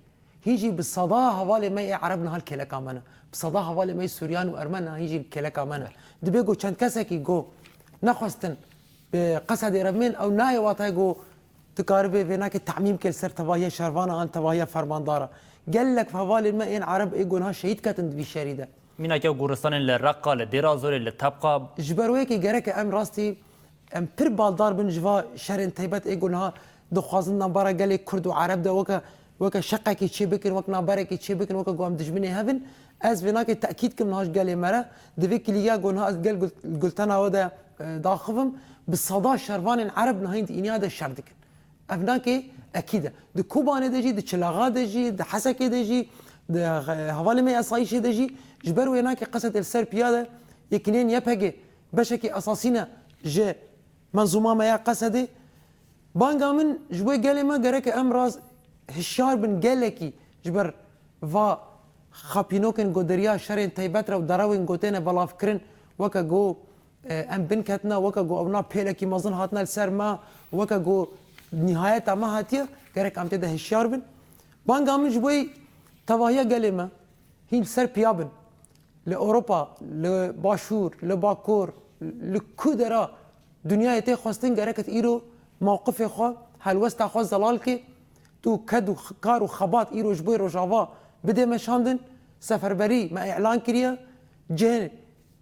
Hîn jî bi seda hevalê me yê Ereb niha li kêleka me ne. Bi seda hevalê me yê Suryan û Ermen niha hîn jî li kêleka me ne. Dibê ku çend kesekî ku nexwestin bi Qesedê re bimên, ew nayê watayê ku tu karibê vênakê temîm kê li ser tevahiya şervana an tevahiya fermandara. Gelek hevalên me ên Ereb ê ku niha şehîd ketin di vî şerî de. Mînake goristanên li Reqa, li Dêra Zorê, li Tebqa. Ji ber wê yekê gereke em rastî, em pir baldar bin ji va şerên taybet ê ku niha dixwazin navbera gelê Kurd û Ereb de weke, weke şeqekî çê bikin, wek navberekî çê bikin, weke ku em dijminê hev in. Ez vênakê tekîd kim niha ji gelê me re. Di vê kiliya ku niha ez gel Gul-, Gultena we de, e, daxivim, bi seda şervanên Ereb niha hîn di îniya de şer dikin. Ev nake ekîd e. Di Kobanê de jî, di Çilaxa de jî, di Hesekê de jî, di, e, hevalê me yê esayîşê de jî, ji ber wê nake Qesedê li ser piya de Yekîneyên Y P G beşekî esasî ne ji menzûma me ya Qesedê. Banga min ji bo gelê me gereke em raz hişyar bin gelekî ji ber va xapînokên goderiya şerên taybet re û derewên ku têne belavkirin weke ku e, em binketina weke ku ewna pêlekî mezin hatine li ser me, weke ku nîhayeta me hatiye, gerek em tê de hişyar bin. Banga min ji bo tevahiya gelê me hîn li ser piya bin. Li Ewropa, li Başûr, li Bakur, li ku dera dinyayê tê xwestin, gerek tu îro mewqifê xwe, helwesta xwe zelal kê, tu ked û kar û xebat îro ji bo Rojava bidê meşandin, seferberî me îlan kiriye, cihê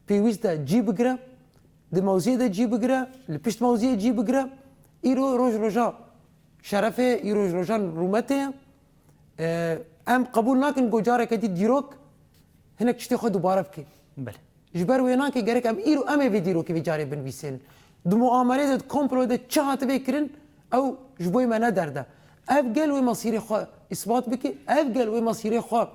pêwîst de cî bigire, di mewziyê de cî bigire, li pişt mewziyê cî bigire. Îro roj roja şerefê, îro roj roja rûmetê ye. E, em qebûl nakin ku careke dî dîrok hinek tiştê xwe dubare bike. Belê. Ji ber wê nake gerek em îro em ê vê dîrokê vê carê binivîsênin. Di muamerê de, di komployê de çi hatibê kirin, ew ji bo me ne derd e. Ev gel wê mesîrê xwe îsbat bike, ev gel wê mesîrê xwe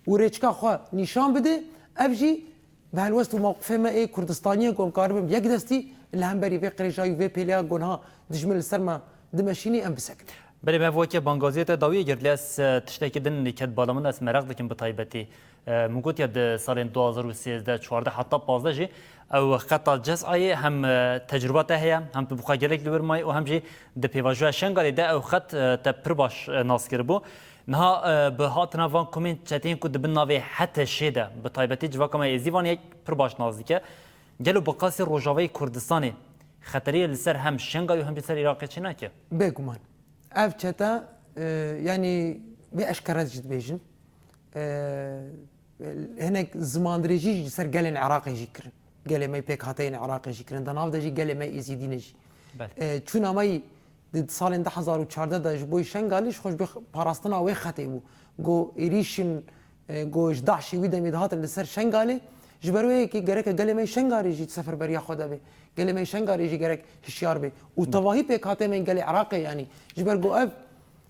û rêçika xwe nîşan bide, ev jî bi helwest û mewqifê me ê Kurdistaniyê ku em karibin bi yek destî li hemberî vê qirêjayî û vê pêleya ku niha dijmin li ser me dimeşînî em bisekinin. Belê, me weke bangaziyê te dawiyê girt, lê ez, e, tiştekî din ket bala min, ez meraq dikim bi taybetî. E, min gotiye di salên du hazar û sêzdeh, çardeh heta pazdeh jî ew xeta Cezayê hem, e, tecrûba te heye, hem tu bi xwe gelek li wir mayî û hem jî di pêvajoya Şengalê de ew xet, e, te pir baş, e, nas kiribû. Niha, e, bi hatina van komên çeteyên ku di bin navê H T Ş'ê de, bi taybetî civaka me Êzîvanê yek pir baş nas dike. Gelo bi qasî Rojavayê Kurdistanê xeteriyê li ser hem Şengalê û hem jî ser Iraqê çênake? Bêguman. Ev çete, e, yanî vê eşkere jî dibêjin. E, hinek zimandirêjî jî li ser gelên Iraqê jî kirin. Gelê me yê pêkhateyên Iraqê jî kirin. Di nav de jî gelê me Êzîdî ne jî. Belê. E, çûna me yî di salên du hezar û çardeh de ji bo Şengalê ji xwe ji bo parastina wê xetê bû. Go êrîşin, e, go ji DAIŞê wî demê dihatin li ser Şengalê. Ji ber wê yekê gereke gelê me yê Şengalê jî seferberiya xwe de bê. Gelê me yê Şengalê jî gerek hişyar bê. Û tevahî pêkhateyên me yên gelê Iraqê, yanî ji ber go ev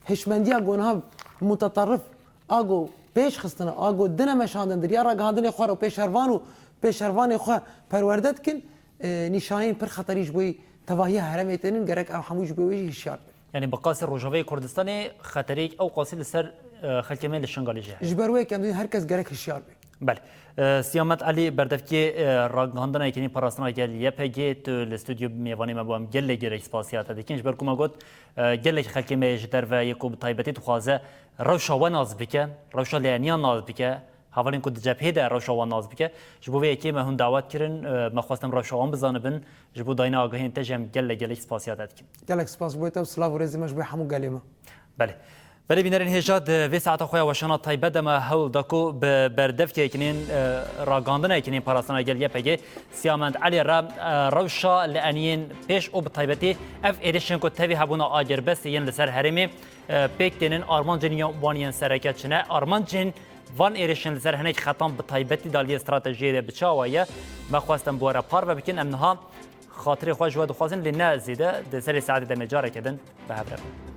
hişmendiya go niha muteterif a go pêş xistine, a go dine meşandin, di riya ragihandinê xwe re û pêşervan û pêşervanê xwe perwerde dikin, e, nîşaneyên pir xeterî ji bo tevahiya herêmê tênin, gerek ew hemû ji bo wê jî hişyar bin. Yanî bi qasî Rojavayê Kurdistanê xeteriyek ew qasî li ser, e, xelkê me li Şengalê jî heye. Ji ber wê yekê em dibêjin her kes gerek hişyar be. Belê. E, Siyamet Elî, berdevkê, e, ragihandina yekînên parastina gel Y P G, tu li stûdyo mêvanê me bû, em gelek gelek spasiya te dikin. Ji ber ku me got, e, gelek xelkê me yê ji derve yê ku bi taybetî dixwaze rewşa we nas bike, rewşa lêniyan nas bike, hevalên ku di cephê de rewşa wan nas bike. Ji bo vê yekê me hûn dawet kirin, e, me xwest em rewşa wan bizanibin, ji bo dayîna agahiyên te jî em gelek gelek spasiya te dikin. Gelek spas bo te û silav û rêzê me ji bo hemû gelê me. Belê. Belê bînerên hêja, di vê saeta xwe ya weşana taybet de me hewl da ku bi berdevkê yekînên, e, ragihandina yekînên parastina gel Y P G Siyamet Elî re, e, rewşa lêniyên pêş û bi taybetî ev êrişên ku tevî hebûna agirbestê yên li ser herêmê, e, pêk tênin, armancên ya wan yên sereke çi ne? Armancên van êrişên li ser hinek xetan bi taybetî di aliyê stratejiyê de bi çawa ye? Me xwest em bi we re parve bikin. Em niha xatirê xwe ji we dixwazin, lê ne zêde, di serê saetê de me careke din bi hev re bin.